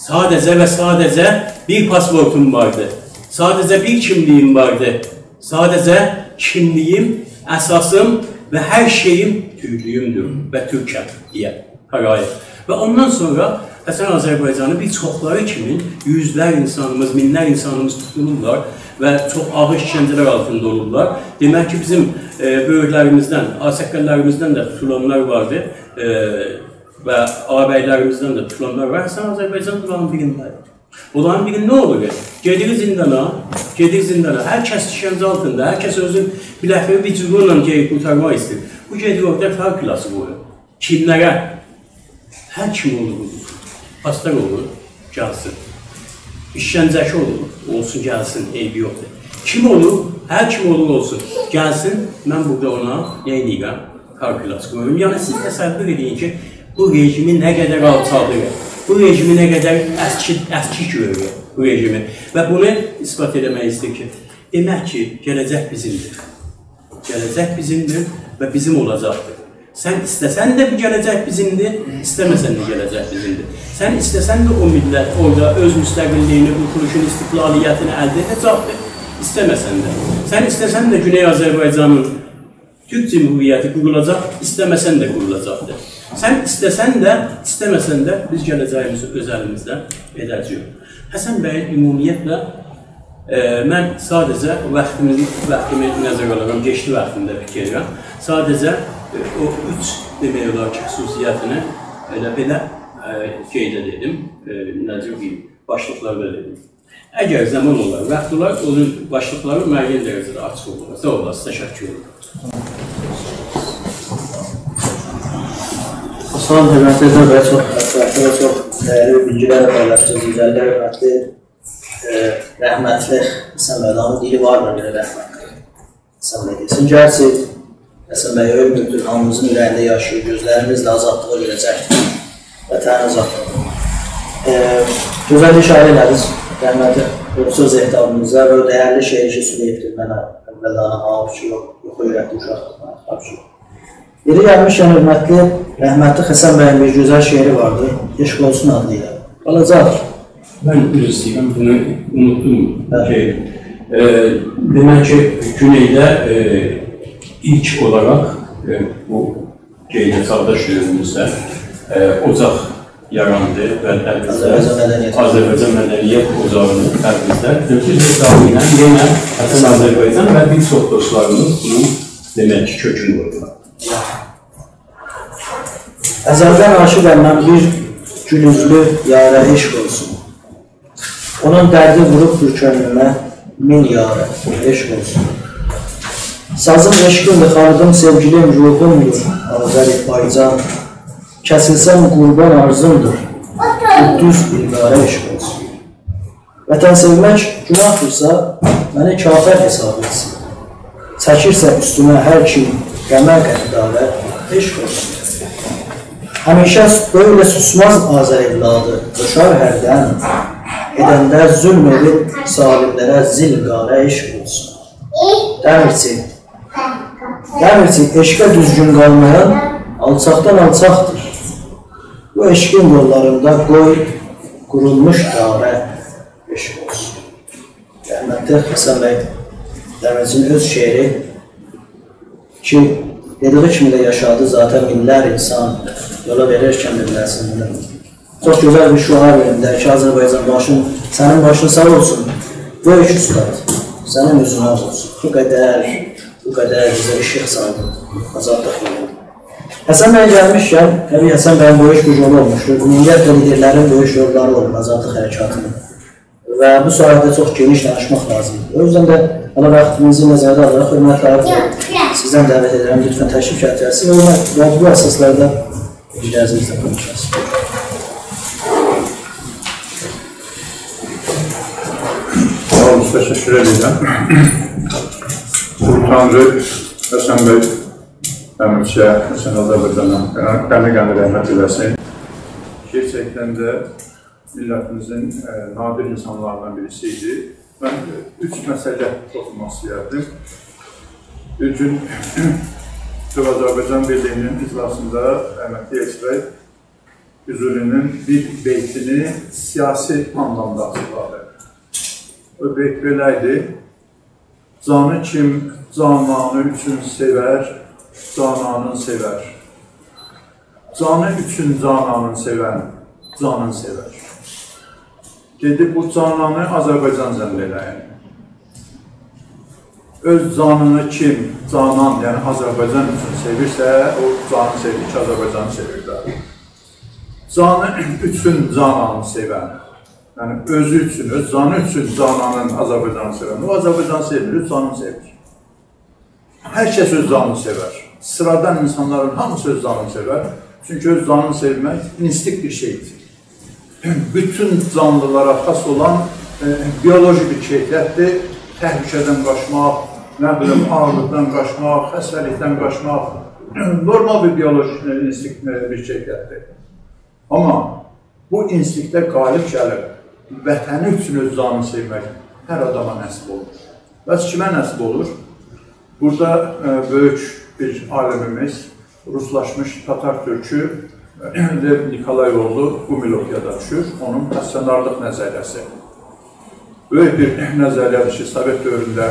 ساده‌جه و ساده‌جه بیر پاسپورتوم واردی. ساده‌جه بیر کیملیگیم واردی. ساده‌جه کیملیگیم، اساسیم و هر شئییم تورکلویومدور و تورکم دئیه. هارای. و اوندان سونرا حسن آذربایجانی بیر چوخلاری کیمی یوزلر اینسانیمیز، مینلر اینسانیمیز توتولورلار و چوخ آغیر ایشکنجه‌لر آلتیندا اولورلار. دئمک کی، بیزیم، ائ، بؤیوکلریمیزدن، آغ‌ساققاللاریمیزدان دا توتولانلار واردی، ائ، و آغ‌بیلریمیزدن ده توتولانلار وار. حسن آذربایجان بونلارین بیرینده‌دیر. اونلارین بیری نه اولور؟ گئدیر زیندانا، گئدیر زیندانا. هر کس ایشکنجه آلتیندا، هر کس اؤزون بیلکلری بیر جورونان گئییب قورتارماق ایسته‌ییر. بو گئدیر اورادا تار کلاسی قویور. کیملره؟ هر کیم اولور بو. پاسدار اولور. گلسین. ایشکنجه‌چی اولور، اولسون، گلسین، عیبی یوخدور. کیم اولور؟ هر کیم اولور اولسون، گلسین، من بورادا اونا نه ائدیرم؟ کالکولاسیون قویورام. یعنی سیز تصور ائدین کی، بو رژیمی نه قدر آلچالدیر، بو رژیمی نه قدر اسکیک، اسکیک گؤرور بو رژیمی. و بونو اثبات ائله‌مک ایسته‌ییر کی، دئمک کی، گله‌جک بیزیمدیر. گله‌جک بیزیمدیر و بیزیم اولاجاقدیر. سن ایسته‌سن ده بو گله‌جک بیزیمدیر، ایسته‌مه‌سن ده گله‌جک بیزیمدیر. سن ایسته‌سن ده او میللت اورادا اؤز مستقللیگینی، قورتولوشون، استقلالیتینی الده ائده‌جکدیر، ایسته‌مه‌سن ده. سن ایسته‌سن ده گونئی آذربایجانین تورک جمهوریتی قورولاجاق، ایسته‌مه‌سن ده قورولاجاقدیر. سن ایسته‌سن ده، ایسته‌مه‌سن ده بیز گله‌جه‌ییمیزی اؤز الیمیزده ائده‌جه‌ییک. حسن بی، عمومیتله، ائ، من ساده‌جه واختیمی، واختیمی نظره آلیرام، گئجدی واختیمی دا فیکیر ائدیرم. ساده‌جه، ائ، او اوچ، دئمک اولار کی، خصوصیتینی ائله بئله، ائ، شئیده دئدیم، ائ، نئجه دئییم، باشلیقلاردا دئدیم. اگر زامان اولار، واخت اولار، اونون باشلیقلاری معین درجه‌ده آچیق اولور. ساغ اولاسیز، تشکر ائدیرم. ساغ اولون، حؤرمتلی رضا بی، چوخ مطلبلی و چوخ دیرلی بیلگیلر پایلاشدینیز، گؤزللر، حؤرمتلی، ائ، رحمتلی حسن بی، آدامین دیلی وار بئله رحمتلی. حسن بی دئسین، گرچی حسن بی اؤلموبدور، هامیمیزین اوره‌یینده یاشاییر، گؤزلریمیزله آزادلیغا گؤره‌جکدیر. وطنین آزادلیغی. ائ، گؤزل اشاره ائله‌دینیز، رحمتلی پروفسور زهتابیمیزه و او دیرلی شعری کی، سؤیله‌ییبدیر منه، اولدن، حالبوکی یوخ، یوخ، اؤیرتدی اوشاقلیقدان، حالبوکی یوخ. یئری گلمیشکن، حؤرمتلی، رحمتلی حسن بیین بیر گؤزل شعری واردی، عشق اولسون آدلی ایله. بالاجا آدلی. من عذر ایسته‌ییرم، بونو اونوتدوم. هه. کی، ائ، دئمک کی، گونئیده، ائ، ایلک اولاراق، ائ، بو گئنه چاغداش دؤوره‌میزده، ائ، اوجاق یاراندی و البته آذربایجان مدنیت، آذربایجان مدنیت اوجاغینین تبریزده دوققوز یوز ایله یئنه حسن آذربایجان و بیر چوخ دوستلاریمیز بونون، دئمک کی، کؤکونو قویدولار. ازلدن عاشقم من بیر گول اوزلو یاره، عشق اولسون. اونون دردی ووروبدور کؤنلومه مین یاره، عشق اولسون. سازیم عشقیمدیر، خالقیم سئوگیلیم، روحومدور آذربایجان. کسیلسم قوربان آرزیمدیر، قدوس ایلقاره، عشق اولسون. وطن سئومک گوناهدیرسا، منی کافر حساب ائتسین. چکیرسه اوستونه هر کیم غمه، غداره، عشق اولسون. همیشه بؤیله سوسماز آذر اولادی، جوشار هردن. ائدنده ظلم ائدیب ظالیملره، ذی‌القاره، عشق اولسون. دئمیرچی، دئمیرچی، عشقه دوزگون قالمایان آلچاقدان آلچاقدیر. بو عشقین یوللاریندا قوی قورولموش داره، عشق اولسون. رحمتلی حسن بی دمیرچی‌نین اؤز شعری کی، دئدیگی کیمی ده یاشادی، ذاتاً مینلر اینسان یولا وئررکن ده بیله‌سین بونو. چوخ گؤزل بیر شعار وئردی کی، آذربایجان باشین، سنین باشین ساغ اولسون، بؤیوک اوستاد، سنین اوزون آغ اولسون. بو قدر، بو قدر بیزه ایشیق سالدی، آزادلیق یولو. حسن بی گلمیشکن، طبیعی حسن بیین بؤیوک بیر رولو اولموشدور. عمومیتله لیدرلرین بؤیوک روللاری اولور آزادلیق حرکاتینین. و بو ساحه‌ده چوخ گئنیش دانیشماق لازیمدیر. او یوزدن ده، حالا واختینیزی نظرده آلاراق، حؤرمتلی آقای، سیزدن دعوت ائدیرم، لطفاً تشریف گتیره‌سینیز. و، و بو اساسلاردا بیلگی‌لرینیزی بیزله پایلاشاسینیز. ساغ اولون، تشکر ائدیرم. سلطان رئیس، حسن بی، دمیرچی‌یه، حسن آذربایجانا غنی غنی رحمت ائله‌سین. گئرچکدن ده میللتیمیزین، ائ، نادر اینسانلاریندان بیریسی ایدی. من، ائ، اوچ مسئله توخونماق ایسته‌یردیم. بیر گون بوتؤو آذربایجان بیرلیگی‌نین اجلاسیندا رحمتلی ائلچی‌بی حضوری‌نین بیر بیتینی سیاسی آنلامدا آچیقلادی. او بیت بئله ایدی: جانی کیم جانانی اوچون سئور، جانانین سئور. جانی اوچون جانانین سئون، جانین سئور. دئدی، بو جانانی آذربایجانجا ائله‌یین. اؤز جانینی کیم جانان، یعنی آذربایجان اوچون سئویرسه، او جانینی سئویر کی، آذربایجانی سئویر ده. جانی اوچون جانانی سئون. یعنی، اؤزو اوچون، اؤز جانی اوچون جانانین آذربایجانی سئون. او آذربایجانی سئومیر، اؤز جانینی سئویر. هر کس اؤز جانینی سئور. سیرادان اینسانلارین هامیسی اؤز جانینی سئور. چونکی اؤز جانینی سئومک اینستینکت بیر شئیدیر. بوتون جانلیلارا خاص اولان، ائ، بیولوژی بیر کیفیتدیر. تهلکه‌دن قاچماق، نه بیلیم، آغیرلیقدان قاچماق، خسته‌لیکدن قاچماق، نورمال بیر بیولوژی، ائ، اینستینکت، ائ، بیر کیفیتدیر. آمما بو اینستینکته غالب گلیب وطنی اوچون اؤز جانینی سئومک هر آداما نصیب اولمور. بس کیمه نصیب اولور؟ بورادا، ائ، بؤیوک بیر عالیمیمیز، روسلاشمیش تاتار تورکو، ائ، لئو نیکولای اوغلو گومیلوف یادا دوشور. اونون پاسیونارلیق نظریه‌سی. بؤیوک بیر نظریه‌دیر کی، سووئت دؤورونده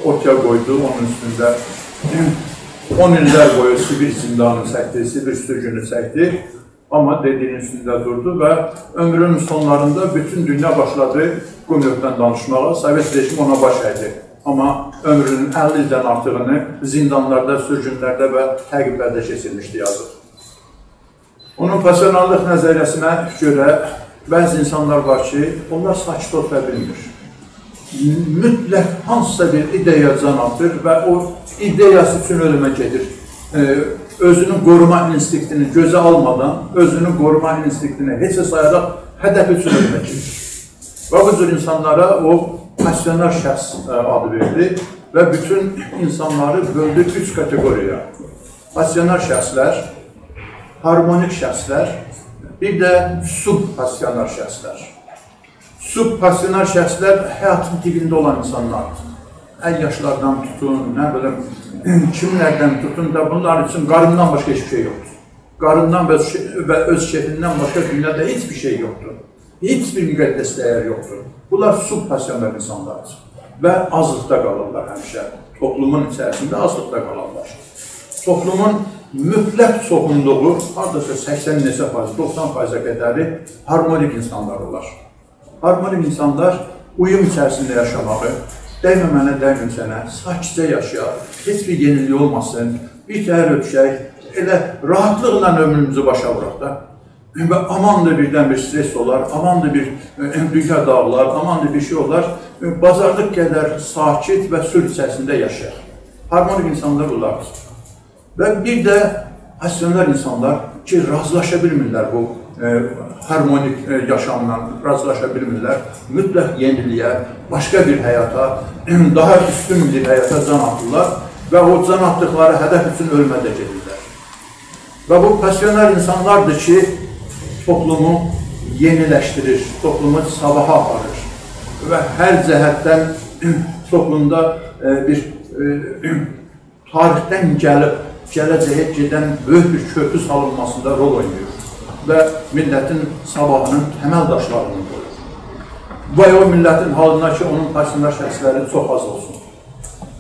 اورتایا قویدو، اونون اوستونده اون ایللر بویو سیبیر زیندانینی چکدی، سیبیر سورگونو چکدی. آمما دئدیگینین اوستونده دوردو و عؤمرونون سونلاریندا بوتون دونیا باشلادی گومیلوفدان دانیشماغا، سووئت رژیمی اونا باش اَیدی. آمما عؤمرونون اللی ایلدن آرتیغینی زیندانلاردا، سورگونلرده و تعقیبلرده کئچیرمیشدی، یازیق. اونون پاسیونارلیق نظریه‌سینه گؤره بعضی اینسانلار وار کی، اونلار ساکت اوتورا بیلمیر. مطلق هانسیسا بیر ایده‌یایا جان آتیر و او ایده‌یاسی اوچون اؤلومه گئدیر. ائ، اؤزونو قوروما اینستینکتینی گؤزه آلمادان، اؤزونو قوروما اینستینکتینی هئچه سایاراق هدفی اوچون اؤلومه گئدیر. و بو جور اینسانلارا او پاسیونار شخص، ائ، آدی وئریلیر و بوتون اینسانلاری بؤلدو اوچ کاتئقوریایا. پاسیونار شخصلر، هارمونیک شخصلر، بیر ده سوب‌پاسیونار شخصلر. سوب‌پاسیونار شخصلر حیاتین دیبینده اولان اینسانلاردیر. عیاشلاردان توتون، نه بیلیم، کیملردن توتون دا بونلار اوچون قاریندان باشقا هئچ بیر شئی یوخدور. قاریندان و اؤز، و اؤز کئفیندن باشقا دونیادا هئچ بیر شئی یوخدور. هئچ بیر مقدس ده‌یر یوخدور. بونلار سوب‌پاسیونار اینسانلاردیر. و آزلیقدا قالیرلار همیشه. توپلومون ایچریسینده آزلیقدا قالارلار. توپلومون مطلق چوخونلوغو، هارداسا سکسن نئچه فایز، دوخسان فایزه قدری هارمونیک اینسانلار اولار. هارمونیک اینسانلار اویوم ایچریسینده یاشاماغی، دیمه منه، دیمه سنه، ساکتجه یاشایار، هئچ بیر یئنیلیک اولماسین، بیر تهر اؤپوشک، ائله راحاتلیقلا عؤمروموزو باشا ووراق دا. و آماندیر بیردن بیر استرس اولار، آماندیر بیر، ائ، دونیا داغیلار، آماندیر بیر شئی اولار. ائ، باجاردیق قدر ساکت و صلح ایچریسینده یاشایاق. هارمونیک اینسانلار بونلاردیر. و بیر ده پاسیونار اینسانلار کی، راضیلاشا بیلمیرلر بو، ائ، هارمونیک، ائ، یاشاملا راضیلاشا بیلمیرلر. مطلق یئنیلییه، باشقا بیر حیاتا، داها اوستون بیر حیاتا جان آتیرلار و او جان آتدیقلاری هدف اوچون اؤلومه ده گئدیرلر. و بو پاسیونار اینسانلاردیر کی، توپلومو یئنیلشدیریر، توپلومو صاباحا آپاریر و هر جهتدن توپلومدا، ائ، بیر، ائ، تاریخدن گلیب گله‌جه‌یه گئدن بؤیوک بیر کؤپرو سالینماسیندا رول اویناییر و میللتین صاباحینین تمل داشلاریندان قویور. وای او میللتین حالینا کی، اونون پاسیونار شخصلری چوخ آز اولسون.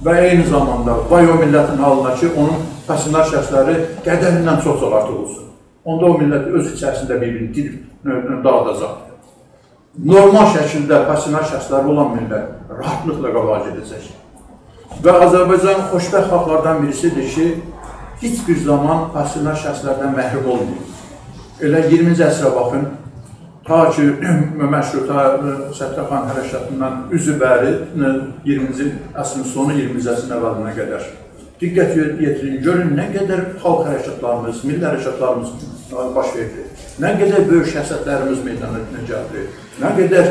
و عینی زاماندا وای او میللتین حالینا کی، اونون پاسیونار شخصلری قدریندن چوخ-چوخ آرتیق اولسون. اوندا او میللت اؤز ایچریسینده بیر-بیرینی دیدیب، ائ، داغیداجاق. نورمال شکیلده پاسیونار شخصلری اولان میللت راحاتلیقلا قاباغا گئده‌جک. و آذربایجان خوشبخت خالقلاردان بیریسیدیر کی، هئچ بیر زامان پاسیونار شخصلردن محروم اولماییب. ائله اییرمینجی عصره باخین، تا کی، مشروطه، ائ، ستارخان حرکاتیندان اوزو بری، ائ، اییرمینجی عصرین سونو، اییرمینجی عصرین اوّلینه قدر. دقت یئ-، یئتیرین، گؤرون نه قدر خالق حرکاتلاریمیز، میللی حرکاتلاریمیز، ائ، باش وئردی. نه قدر بؤیوک شخصیتلریمیز میدانا گلدی. نه قدر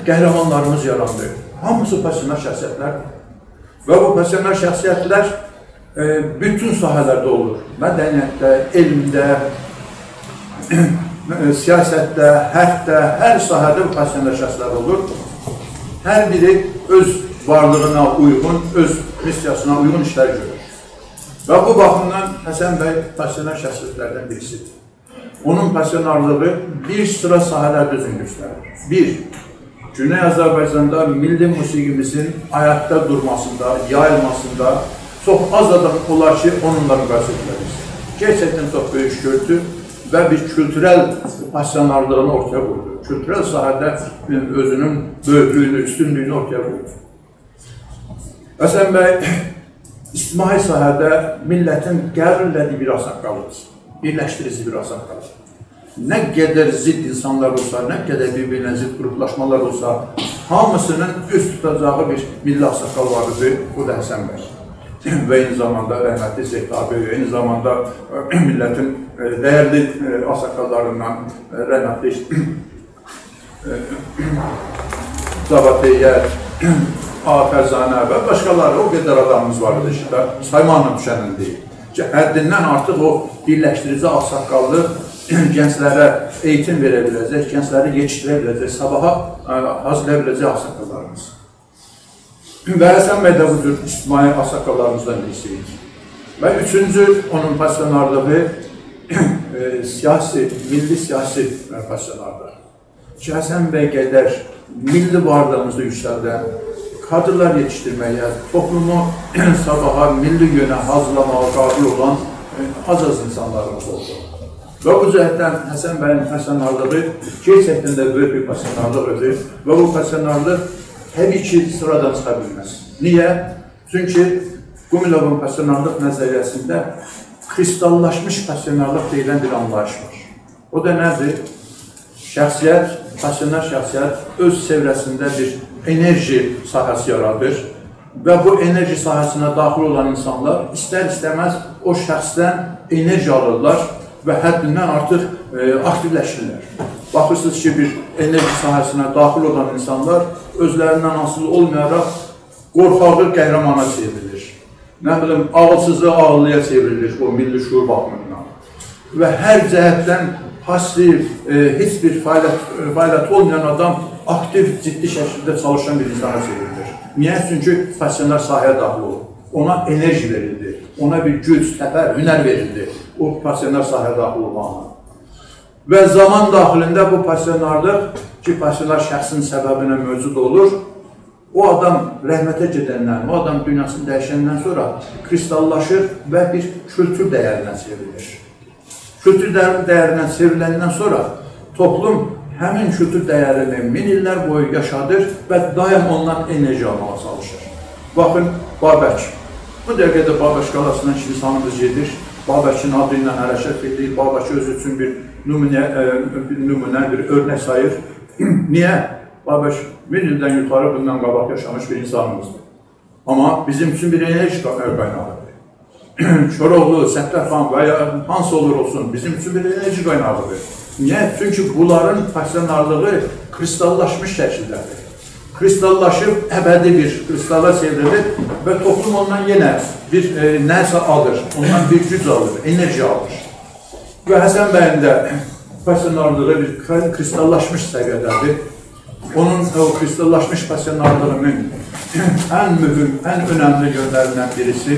قهرمانلاریمیز یاراندی. هامیسی پاسیونار شخصیتلر. و بو پاسیونار شخصیتلر، ائ، بوتون ساحه‌لرده اولور. مدنیتده، علمده، ائ، سیاستده، حقده، هر ساحه‌ده بو پاسیونار شخصلر اولور. هر بیری اؤز وارلیغینا اویغون، اؤز میسیاسینا اویغون ایشلر گؤرور. و بو باخیمدان حسن بی پاسیونار شخصیتلردن بیریسیدیر. اونون پاسیونارلیغی بیر سیرا ساحه‌لرده اؤزونو گؤستریر. بیر، گونئی آذربایجاندا میللی موسیقیمیزین آیاقدا دورماسیندا، یاییلماسیندا چوخ آز آدام اولار کی، اونونلا مقایسه ائده بیلسین. گئرچکدن چوخ بؤیوک ایش گؤردو و بیر کولتورل پاسیونارلیغینی اورتایا قویدو. کولتورل ساحه‌ده اؤزونون بؤیوکلویونو، اوستونلویونو اورتایا قویدو. حسن بی، اجتماعی ساحه‌ده میللتین قبول ائله‌دیگی بیر آغ‌ساققالدیر. بیرلشدیریجی بیر آغ‌ساققالدیر. نه قدر ضد اینسانلار اولسا، نه قدر بیر-بیرینه ضد گروپلاشمالار اولسا، هامیسینین اوز توتاجاغی بیر میللی آغ‌ساققال وار ایدی، او دا حسن بی. و عینی زاماندا رحمتلی زهتابی، عینی زاماندا، ائ، میللتین، ائ، دیرلی، ائ، آغ‌ساققاللاریندان، ائ، رحمتلی جواد هیئت، آقا فرزانه و باشقالاری، او قدر آدامیمیز وار ایدی کی، سایماقلا دوشنن دئییل. کی، حدیندن آرتیق او بیرلشدیریجی آغ‌ساققاللیق، گنجلره ائییتیم وئره بیله‌جک، گنجلری یئتیشدیره بیله‌جک، صاباحا، ائ، حاضیرلایا بیله‌جک آغ‌ساققاللاریمیز. و حسن بی ده بو جور اجتماعی آغ‌ساققاللاریمیزدان بیریسی ایدی. و اوچونجو اونون پاسیونارلیغی، ائ، سیاسی، میللی سیاسی، ائ، پاسیونارلیق. کی، حسن بی قدر میللی وارلیغیمیزی یوکسلدن، کادرلار یئتیشدیرمه‌یه، توپلومو صاباحا میللی یؤنه حاضیرلاماغا قابل اولان، ائ، آز-آز اینسانلاریمیز اولدو. و بو جهتدن حسن بیین پاسیونارلیغی گئرچکدن ده بؤیوک بیر پاسیونارلیق ایدی. و بو پاسیونارلیق طبیعی کی، سیرادان چیخا بیلمز. نییه؟ چونکی قومیلووون پاسیونارلیق نظریه‌سینده کریستاللاشمیش پاسیونارلیق دئییلن بیر آنلاییش وار. او دا نه‌دیر؟ شخصیت، پاسیونار شخصیت اؤز چئوره‌سینده بیر انرژی ساحه‌سی یارادیر و بو انرژی ساحه‌سینه داخیل اولان اینسانلار ایستر-ایسته‌مز او شخصدن انرژی آلیرلار و حدیندن آرتیق، ائ، آکتیولشیرلر. باخیرسینیز کی، بیر انرژی ساحه‌سینه داخیل اولان اینسانلار اؤزلریندن آسیلی اولمایاراق قورخاغی قهرمانا چئوریلیر. نه بیلیم، عاغیلسیزی عاغیللییا چئوریلیر او میللی شعور باخیمیندان. و هر جهتدن پاسیو، ائ، هئچ بیر فعالیت، فعالیتی اولمایان آدام آکتیو، جدی شکیلده چالیشان بیر اینسانا چئوریلیر. نییه؟ چونکی پاسیونار ساحه‌یه داخیل اولوب. اونا انرژی وئریلدی، اونا بیر گوج، تپر، هنر وئریلدی او پاسیونار ساحه‌یه داخیل اولماغینان. و زامان داخیلینده بو پاسیونارلیق کی، پاسیونار شخصین سببینه موجود اولور، او آدام رحمته گئدندن، او آدام دونیاسینی دییشندن سونرا کریستاللاشیر و بیر کولتور دیرینه چئوریلیر. کولتور دیر-، دیرینه چئوریلندن سونرا توپلوم همین کولتور دیرینی مین ایللر بویو یاشادیر و دایم اوندان انرژی آلماغا چالیشیر. باخین، بابک. بو دقیقه ده بابک قالاسیندان کی، اینسانیمیز گئدیر. بابکین آدی ایله حرکت ائدیر. بابکی اؤزو اوچون بیر نمونه، ائ، بیر نمونه، بیر اؤرنک ساییر. نییه؟ بابک مین ایلدن یوخاری بوندان قاباق یاشامیش بیر اینسانیمیزدیر. آمما بیزیم اوچون بیر انرژی قا-، قایناغیدیر. کوراوغلو، ستارخان و یا هانسی اولور اولسون، بیزیم اوچون بیر انرژی قایناغیدیر. نییه؟ چونکی بونلارین پاسیونارلیغی کریستاللاشمیش شکیلده‌دیر. کریستاللاشیب، ابدی بیر کریستالا چئوریلیر و توپلوم اوندان یئنه بیر، ائ، نه‌سه آلیر، اوندان بیر گوج آلیر، انرژی آلیر. و حسن بیین ده پاسیونارلیغی بیر کری-، کریستاللاشمیش سویه‌ده‌دیر. اونون او کریستاللاشمیش پاسیونارلیغینین ان مهم، ان اؤنملی یؤنلریندن بیریسی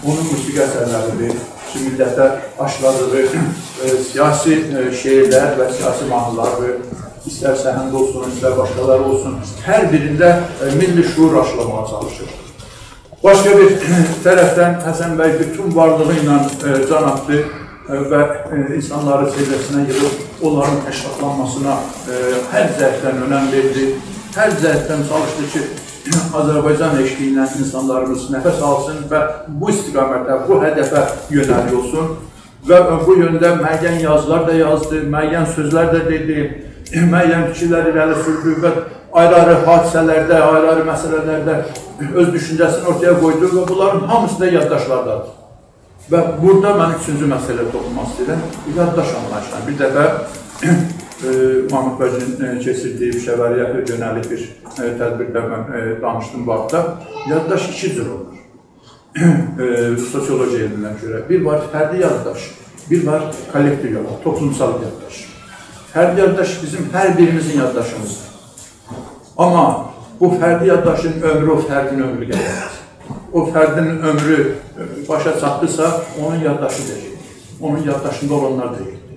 اونون موسیقی اثرلریدیر. کی، میللته آشلادیغی، ائ، سیاسی، ائ، شعرلر و سیاسی ماهنیلاردیر. ایستر سهند اولسون، ایستر باشقالاری اولسون، هر بیرینده، ائ، میللی شعور آشلاماغا چالیشیر. باشقا بیر طرفدن حسن بی بوتون وارلیغی ایله، ائ، جان آتدی، ائ، و، ائ، اینسانلاری چئوره‌سینه ییغیب اونلارین تشکیلاتلانماسینا، ائ، هر جهتدن اؤنم وئردی. هر جهتدن چالیشدی کی، آذربایجان عشقی ایله اینسانلاریمیز نفس آلسین و بو استقامته، بو هدفه یؤنه‌لیک اولسون. و بو یؤنده معین یازیلار دا یازدی، معین سؤزلر ده دئدی، معین فیکیرلر ایره‌لی سوردو و آیری-آیری حادثه‌لرده، آیری-آیری مسئله‌لرده اؤز دوشونجه‌سینی اورتایا قویدو و بونلارین هامیسی دا یادداشلاردادیر. و بورادا من اوچونجو مسئله‌یه توخونماق ایسته‌ییرم. یادداش آنلاییشینا. بیر دفعه، ائ، محمود بجین، ائ، کئچیردیگی پیشه‌وری‌یه یؤنه‌لیک بیر، ائ، تدبیرده من، ائ، دانیشدیم بو حاقدا. یادداش ایکی جور اولور. ائ، سوسیولوژی علمینه گؤره. بیر وار فردی یادداش، بیر وار کولکتیو یادداش، توپلومسال یادداش. فردی یادداش بیزیم هر بیریمیزین یادداشیمیزدیر. آمما بو فردی یادداشین عؤمرو او فردین عؤمرو قدردیر. او فردین عؤمرو، ائ، باشا چاتدیسا، اونون یادداشی دا گئدیر. اونون یادداشیندا اولانلار دا گئتدی.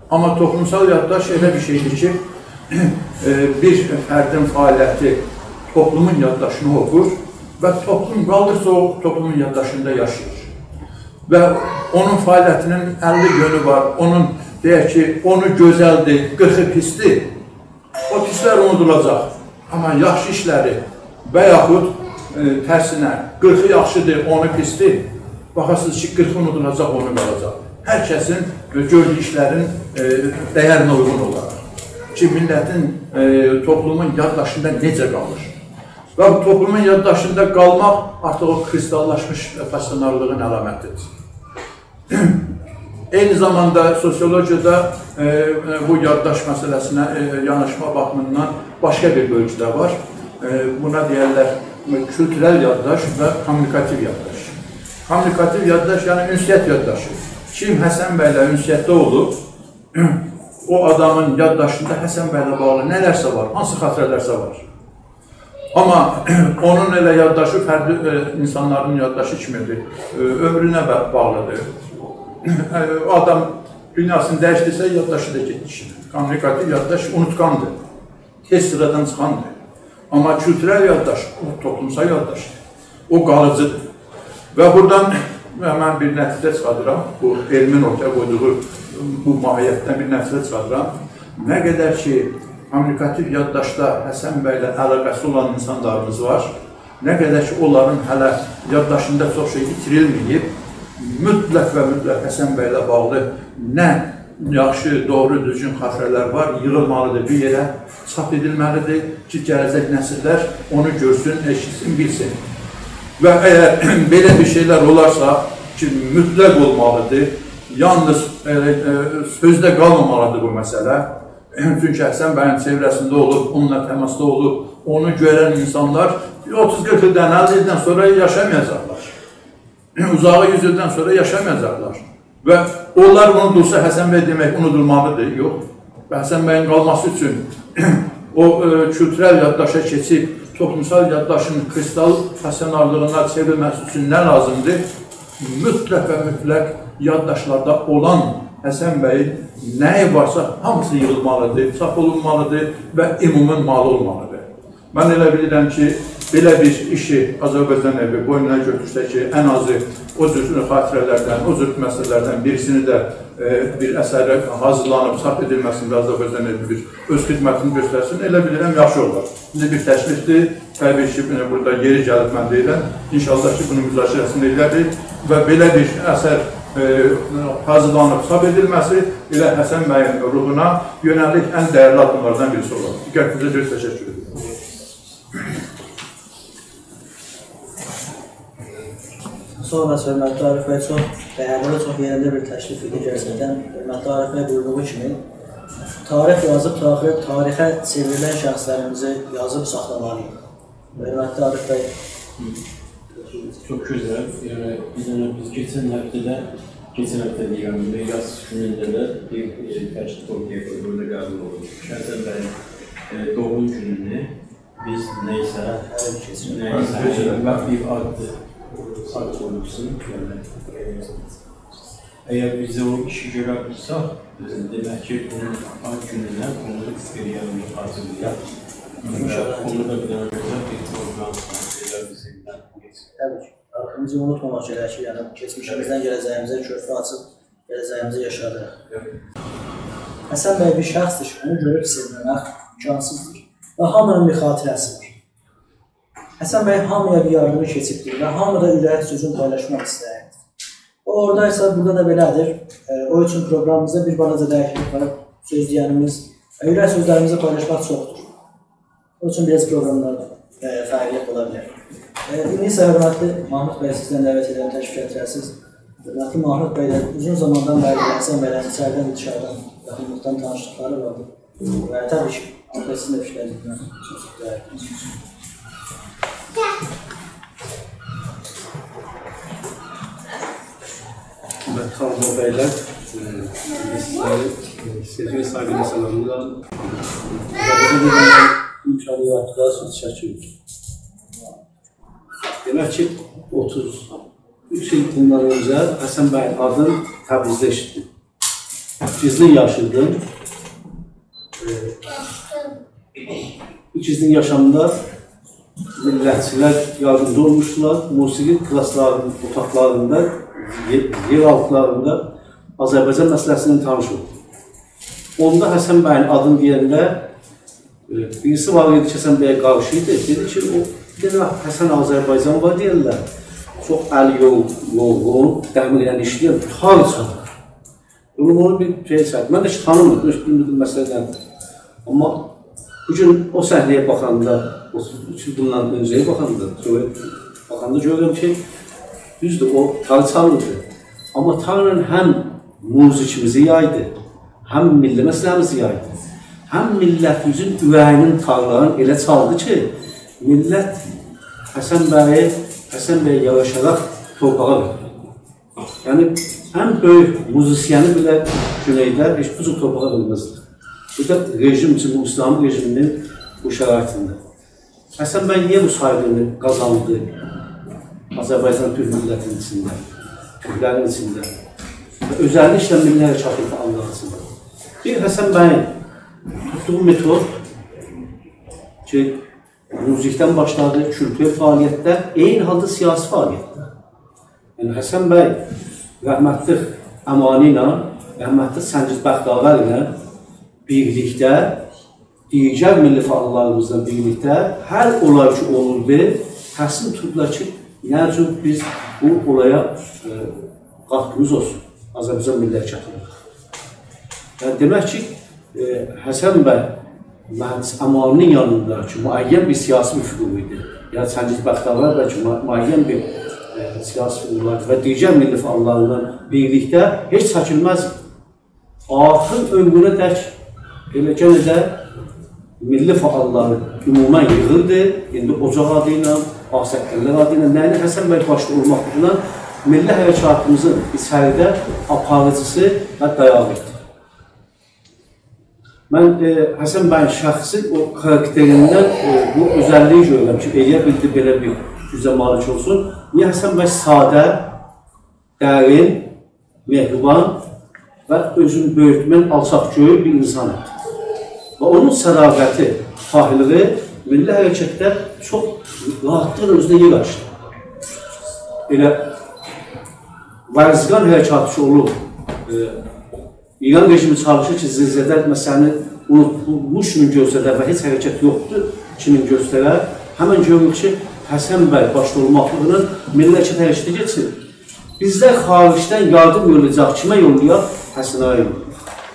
آمما توپلومسال یادداش ائله بیر شئیدیر کی، ائ، بیر فردین فعالیتی توپلومون یادداشینی اوخور و توپلوم قالدیرسا او توپلومون یادداشیندا یاشاییر. و اونون فعالیتینین اللی یؤنو وار، اونون، دئیک کی، اونو گؤزلدیر، قیرخی پیسدیر. او پیسلر اونودولاجاق. آمما یاخشی ایشلری و یاخود، ائ، ترسینه، قیرخی یاخشیدیر، اونو پیسدیر. باخاسینیز کی، قیرخی اونودولاجاق، اونو قالاجاق. هر کسین، ائ، گؤردویو ایشلرین، ائ، دیرینه اویغون اولاراق. کی، میللتین، ائ، توپلومون یادداشیندا نئجه قالیر؟ و بو توپلومون یادداشیندا قالماق آرتیق او کریستاللاشمیش، ائ، پاسیونارلیغین علامتیدیر. عینی زاماندا سوسیولوگیادا، ائ، ائ، بو یادداشت مسئله‌سینه، ائ، یاناشما باخیمیندان باشقا بیر بؤلگو ده وار. ائ، بونا دئیرلر، ائ، کولتورل یادداشت و کومونیکاتیو یادداشت. کومونیکاتیو یادداشت، یعنی اونسیت یادداشتی. کیم حسن بی‌له اونسیتده اولوب، او آدامین یادداشتیندا حسن بی‌له باغلی نه‌لرسه وار، هانسی خاطره‌لرسه وار. آمما اونون ائله یادداشی فردی، ائ، اینسانلارین یادداشی کیمیدیر. ائ، عؤمرونه با-، باغلیدیر. ائ، او آدام دونیاسینی دییشدیرسه، یادداشی دا گئتدی ایشینه. کومونیکاتیو یادداشت اونوتقاندیر. تئز سیرادان چیخاندیر. آمما کولتورل یادداشت، او توپلومسال یادداشتیر. او قالیجیدیر. و بورادان من بیر نتیجه چیخاردیرام. بو علمین اورتایا قویدوغو بو ماهیتدن بیر نتیجه چیخاردیرام. نه قدر کی، کومونیکاتیو یادداشتدا حسن بی‌له علاقه‌سی اولان اینسانلاریمیز وار، نه قدر کی، اونلارین هله یادداشتیندا چوخ شئی ایتیریلمه‌ییب، مطلق و مطلق حسن بی‌له باغلی نه یاخشی، دوغرو، دوزگون خاطره‌لر وار، ییغیلمالیدیر بیر یئره، چاپ ائدیلمه‌لیدیر کی، گله‌جک نسیللر اونو گؤرسون، ائشیتسین، بیلسین. و اگر بئله بیر شئیلر اولارسا کی، مطلق اولمالیدیر، یالنیز، ائ، ائ، سؤزده قالمامالیدیر بو مسئله. چونکی حسن بیین چئوره‌سینده اولوب، اونونلا تماسدا اولوب، اونو گؤرن اینسانلار اوتوز، قیرخ ایلدن، اللی ایلدن سونرا یاشامایاجاقلار. اوزاغی یوز ایلدن سونرا یاشامایاجاقلار. و اونلار اونودولسا، حسن بی دئمک اونودولمالیدیر؟ یوخ. و حسن بیین قالماسی اوچون او، ائ، کولتورل یادداشا کئچیب، توپلومسال یادداشین کریستال استانسیالیغینا چئوریلمه‌سی اوچون نه لازیمدیر؟ مطلق و مطلق یادداشتلاردا اولان حسن بیین نه‌یی وارسا، هامیسی ییغیلمالیدیر، چاپ اولونمالیدیر و عمومین مالی اولمالیدیر. من ائله بیلیرم کی، بئله بیر ایشی آذربایجان ائوی بوینونا گؤتورسه کی، ان آزی او جور خاطره‌لردن، او جور مسئله‌لردن بیریسینی ده، ائ، بیر اثر حاضیرلانیب چاپ ائدیلمه‌سینده آذربایجان ائوی بیر اؤز خدمتینی گؤسترسین، ائله بیلیرم، یاخشی اولار. ایندی بیر تکلیفدیر. طبیعی کی، بو، بورادا یئری گلیب من دئییرم. ان‌شاءالله کی، بونون مذاکره‌سینی ائله‌یک و بئله بیر اثر، ائ، حاضیرلانیب چاپ ائدیلمه‌سی ائله حسن بیین روحونا یؤنه‌لیک ان دیرلی آددیملاردان بیریسی اولار. دقتینیزه گؤره تشکر ائدیرم. ساغ اولاسیز، حؤرمتلی طاهر بی، چوخ دیرلی و چوخ یئرینده بیر تکلیف ایدی گئرچکدن. حؤرمتلی طاهر بی بویوردوغو کیمی، تاریخ یازیب، تاریخ، تاریخه چئوریلن شخصلریمیزی یازیب ساخلامالی‌ییق. حؤرمتلی طاهر بی. چوخ گؤزل. یعنی، بیر دنه بیز کئچن هفته ده، کئچن هفته دئییرم، یاز گونونده ده بیر، ائ، تشکیل اورتایا قویدوق، بورادا قبول اولدو. شخصاً من، ائ، دوغوم گونونو بیز نه‌یسه، هر ایل کئچیرک. نه‌یسه، هر ایل بیر آد، آد قویولسون. یعنی، ائ، اگر بیز او ایشی گؤره بیلسک، ائ، دئمک کی، بونون آد گونونه بونو ائلیه بیلریک، حاضیرلایاق. ان‌شاءالله. اونو دا بیر دنه گؤزل بیر پروگرام ائلیه بیزیمله گئچیر. طبیعی کی. تاریخیمیزی اونوتماماق گره‌کیر، یعنی کئچمیشیمیزدن گله‌جه‌ییمیزه کؤرپه آچیب، گله‌جه‌ییمیزی یاشادیق. حسن بی بیر شخصدیر کی، اونو گؤروب سئومه‌مک امکانسیزدیر. و هامینین بیر خاطره‌سی وار. حسن بی هامییا بیر یاردیمی کئچیبدیر و هامی دا اورک سؤزون پایلاشماق ایسته‌ییردیر. او اورادایسا، بورادا دا بئله‌دیر. ائ، او اوچون پروگرامیمیزدا بیر بالاجا دییشیکلیک وار. سؤز دئینیمیز، ائ، اورک سؤزلریمیزی پایلاشماق چوخدور. او اوچون بیر آز پروگراملار، ائ، فرقلی اولا بیلر. ائ، ایندی ایسه حؤرمتلی محمود بی، سیزدن دعوت ائدیرم، تشریف گتیره‌سینیز. حؤرمتلی محمود بی ده اوزون زاماندان بری حسن بی‌له ایچریدن، دیشاریدان، یاخینلیقدان تانیشلیقلاری واردیر. و طبیعی کی، آلقیشلارلا فیکرلشدیرم. چوخ ساغ اولون. و طاهر بی‌لر، ائ، سیزلری، ائ، سئوگی و سایغی ایله سلاملاییرام. و بو گون امکانی یاراتدیغینیز اوچون تشکر ائدیرم. دئمک کی، اوتوز اوچ ایل بوندان اؤنجه حسن بیین آدینی تبریزده ائشیتدیم. گیزلین یاشیردیم. ائ، بو گیزلین یاشامدا میللتچیلر یاردیمجی اولموشدولار. موسیقی کلاسلارینین اوتاقلاریندا، یئ-، یئر آلتلاریندا آذربایجان مسئله‌سینن تانیش اولدوم. اوندا حسن بیین آدینی دئینده، ائ، بیریسی وار ایدی کی، حسن بیه قارشی ایدی. دئدی کی، او بیر دنه حسن آذربایجان وار دئییرلر. چوخ الی یو-، یورغون، دمیرله ایشله‌ین، تار چالیب. بونو، بونو بیر شئی چکدی. من ده هئچ تانیمیردیم، هئچ بیلمیردیم مسئله نه‌دیر. آمما بو گون او صحنه‌یه باخاندا، اوتوز اوچ ایل بوندان اؤنجه‌یه باخاندا، سونرا باخاندا گؤرورم کی، دوزدور، او تار چالیردی. آمما تارلا هم موزیکیمیزی یایدی، هم میللی مسئله‌میزی یایدی، هم میللتیمیزین اوره‌یینین تارلارینی ائله چالدی کی، میللت حسن بیی، حسن بیی یاراشاراق تورپاغا وئردی. یعنی، ان بؤیوک موزیسیانی بئله گونئیده هئچ بو جور تورپاغا وئرمزدی. بو دا رژیم اوچون، بو اسلامی رژیمین بو شرایطینده. حسن بیی نییه بو سایغینی قازاندی آذربایجان تورک میللتینین ایچینده، تورکلرین ایچینده؟ و اؤزللیکله میللی حرکاتین فعاللاری ایچینده. بیر، حسن بیین توتدوغو متود کی، موزیکدن باشلادی، کولتورل فعالیتده، عینی حالدا سیاسی فعالیتده. یعنی، حسن بیی رحمتلیک امانی ایله، رحمتلیک سنجید بختاور ایله بیرلیکده، دیگر میللی فعاللاریمیزلا بیرلیکده هر اولای کی اولوردو، تصمیم توتدولار کی، نه جور بیز بو اولایا، ائ، قاتقیمیز اولسون، آذربایجان میللی حرکاتینا. یعنی، دئمک کی، ائ، حسن بیی مهندس امانی‌نین یانیندا کی، معین بیر سیاسی افقو ایدی، یا سنجید بختاور بیی کی، مع-، معین بیر، ائ، سیاسی افقو وار و دیگر میللی فعاللارلا بیرلیکده هئچ چکیلمز ایدی. آخیر عؤمرونه تک ائله یئنه ده میللی فعاللاری عموماً ییغیردی. ایندی اوجاق آدی ایله، آغ‌ساققاللار آدی ایله، یعنی حسن بیی باشدا اولماقلا میللی حرکاتیمیزین ایچریده آپاریجیسی و دایاغی ایدی. من، ائ، حسن بیین شخصی او کاراکتریندن، ائ، بو اؤزللیگی گؤرورم کی، ائلیه بیلدی بئله بیر گوجه مالیک اولسون. نییه؟ حسن بیی ساده، درین، مهربان و اؤزونو بؤیوتمن، آلچاق‌گؤیول بیر اینسان ایدی. و اونون صداقتی، پاکلیغی میللی حرکتده چوخ راحاتلیقلا اؤزونه یئر آچدی. ائله ورزقان حرکاتی کی اولوب، ائ، ایران رژیمی چالیشیر کی، زیرزده مسئله‌نی اونوتموش کیمی گؤستره و هئچ حرکت یوخدور کیمی گؤستره. همین گؤروروک کی، حسن بیی باشدا اولماقلا میللی حرکت حرکته کئچیر. بیزلر خارجدن یاردیم یوللایاجاق، کیمه یوللایاق؟ حسن آغایا یوللایاق.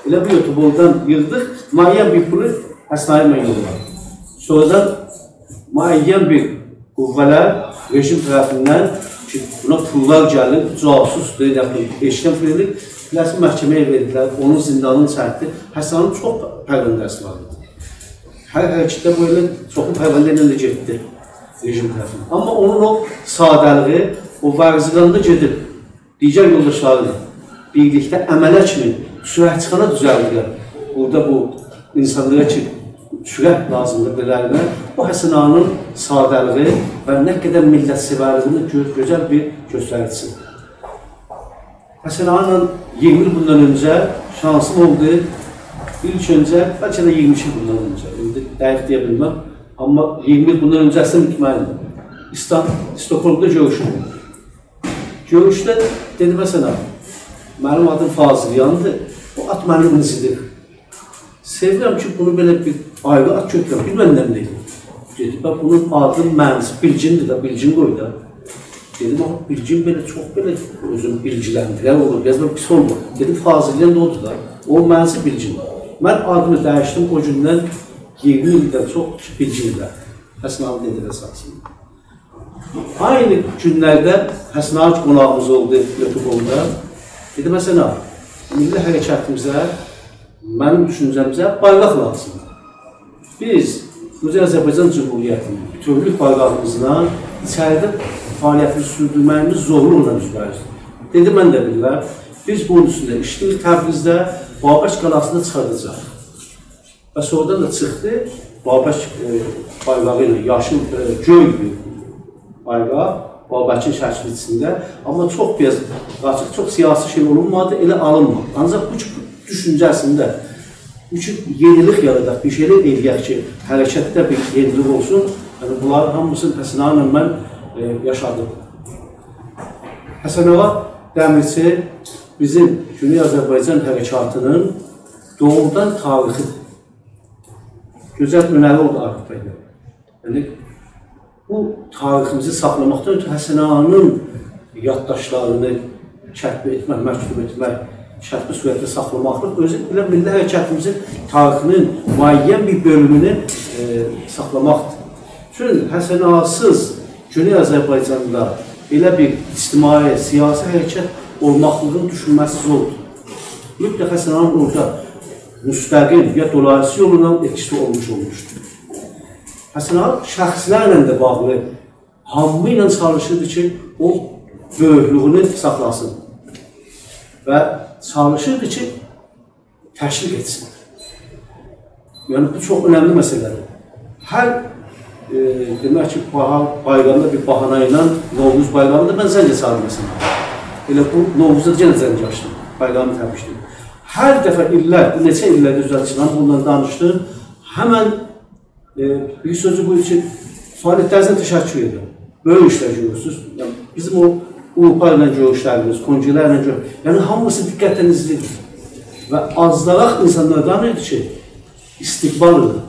ائله بو یوتوبدان ییغدیق، معین بیر پولو حسن آغایا من یوللادیم. سونرادان معین بیر قوه‌لر رژیم طرفیندن کی، بونا پوللار گلیر، جاسوسدور، نه بیلیم، ائشیدن پول ائدیر، بیله‌سین محکمه‌یه وئردیلر، اونون زیندانینی چکدی. حسن آغانین چوخ پرونده‌سی وار ایدی. هر حرکتده بو ائله چوخلو پرونده ایله ده گئتدی رژیم طرفیندن. آمما اونون او ساده‌لیگی، او ورزقاندا گئدیب دیگر یولداشلاری ایله بیرلیکده عمله کیمی چؤرکچی‌خانا دوزلدیلر. بورادا بو اینسانلارا کی، چؤرک لازیمدیر بئله‌لرینه. بو حسن آغانین ساده‌لیگی و نه قدر میللت‌سئورلیگینین گؤ-، گؤزل بیر گؤستریجیسی‌دیر. حسن آغا ایله اییرمی ایل بوندان اؤنجه شانسیم اولدو. ایلک اؤنجه، بلکه ده اییرمی ایکی ایل بوندان اؤنجه. ایندی دقیق دئیه بیلمم. آمما اییرمی ایل بوندان اؤنجه‌سی مطمئنم. ایستا-، استکهلمدا گؤروشدوک. گؤروشده دئدیم: «حسن آغا، منیم آدیم فاضلیان‌دیر. بو آت منی اینجیدیر. سئویرم کی، بونو بئله بیر آیری آت گؤتورم، بیر مندن دئدیم.» دئدی: «باخ، بونون آدی منسی بیلگین‌دیر ده، بیلگین قوی دا.» دئدیم: «آخی بیلگین بئله چوخ بئله اؤزونو بیلگیلندیرن اولور، بیر آز دا پیس اولمور.» دئدیم: «فاضلیان دا اودور دا، او منسی بیلگین.» من آدیمی دییشدیم، او گوندن اییرمی ایلدن چوخ بیلگین ده. حسن آغا دئدی: «اساسین.» عینی گونلرده حسن آغا قوناغیمیز اولدو یوتوبوندا. دئدیم: «حسن آغا، میللی حرکتیمیزه، منیم دوشونجه‌میزه بایراق لازیمدیر. بیز قوزئی آذربایجان جمهوریتی‌نین بوتؤولوک بایراغیمیزلا ایچریده فعالیتیمیزی سوردورمه‌ییمیز زورلوقلا اوزبه‌اوزدیر.» دئدی: «من ده بیلیرم. بیز بونون اوستونده ایشله‌ییریک، تبریزده، بابک قالاسیندا چیخارداجاغیق.» و سونرادان دا چیخدی. بابک، ائ، بایراغی ایله، یاشیل، ائ، گؤی بیر بایراق، بابکین شکلی ایچینده. آمما چوخ بیر آز قاچیق، چوخ سیاسی شئی اولونمادی، ائله آلینمادی. آنجاق بو کی، دوشونجه‌سینده، بو کی، یئنیلیک یاراداق، بیر شئیلر ائله‌یک کی، حرکتده بیر یئنیلیک اولسون. یعنی، بونلارین هامیسینی حسن آغا ایله من، ائ، یاشادیم. حسن آغا دمیرچی بیزیم گونئی آذربایجان حرکاتی‌نین دوغرودان تاریخی‌دیر. گؤزل اؤنری اولدو آرتیق بئله. یعنی، بو تاریخیمیزی ساخلاماقدان اؤترو حسن آغانین یادداشتلارینی کتب ائتمک، مکتوب ائتمک، کتبی صورتده ساخلاماقلیق اؤزو بئله میللی حرکتیمیزین تاریخی‌نین معین بیر بؤلومونو، ائ، ساخلاماقدیر. چون حسن آغاسیز گونئی آذربایجاندا بئله بیر اجتماعی، سیاسی حرکت اولماقلیغین دوشونمه‌سی زوردور. مطلق حسن آغانین اورادا مستقیم یا دولاییسیز یولونان ائتکیسی اولموش اولموشدو. حسن آغا شخصلرله ده باغلی، هامی ایله چالیشیردی کی، او بؤیوکلویونو ساخلاسین و چالیشیردی کی، تشویق ائتسین. یعنی، بو چوخ اؤنملی مسئله‌دیر. هر، ائ، دئمک کی، باها-، بایرامدا بیر بهانه ایله، نوروز بایرامی دا من زنگ آچاردیم مثلا. ائله بو نوروزدا یئنه زنگ آچدیم، بایرامی تبریک ائدیردیم. هر دفعه ایللر، بو نئچه ایللردیر اوزه چیخان، بوندان دانیشدیم. همن، ائ، بیر سؤزو بو کی، فعالیتلرینیزه تشکر ائدیرم. بؤیوک ایشلر گؤرورسونوز. یعنی، بیزیم او آوروپا ایله گؤروشلریمیز، کنگره‌لرله گؤروش-، یعنی، هامیسی دقتله ایزله‌ییر. و آزداراق اینسانلاردان ایدی کی، استقبال ائدیر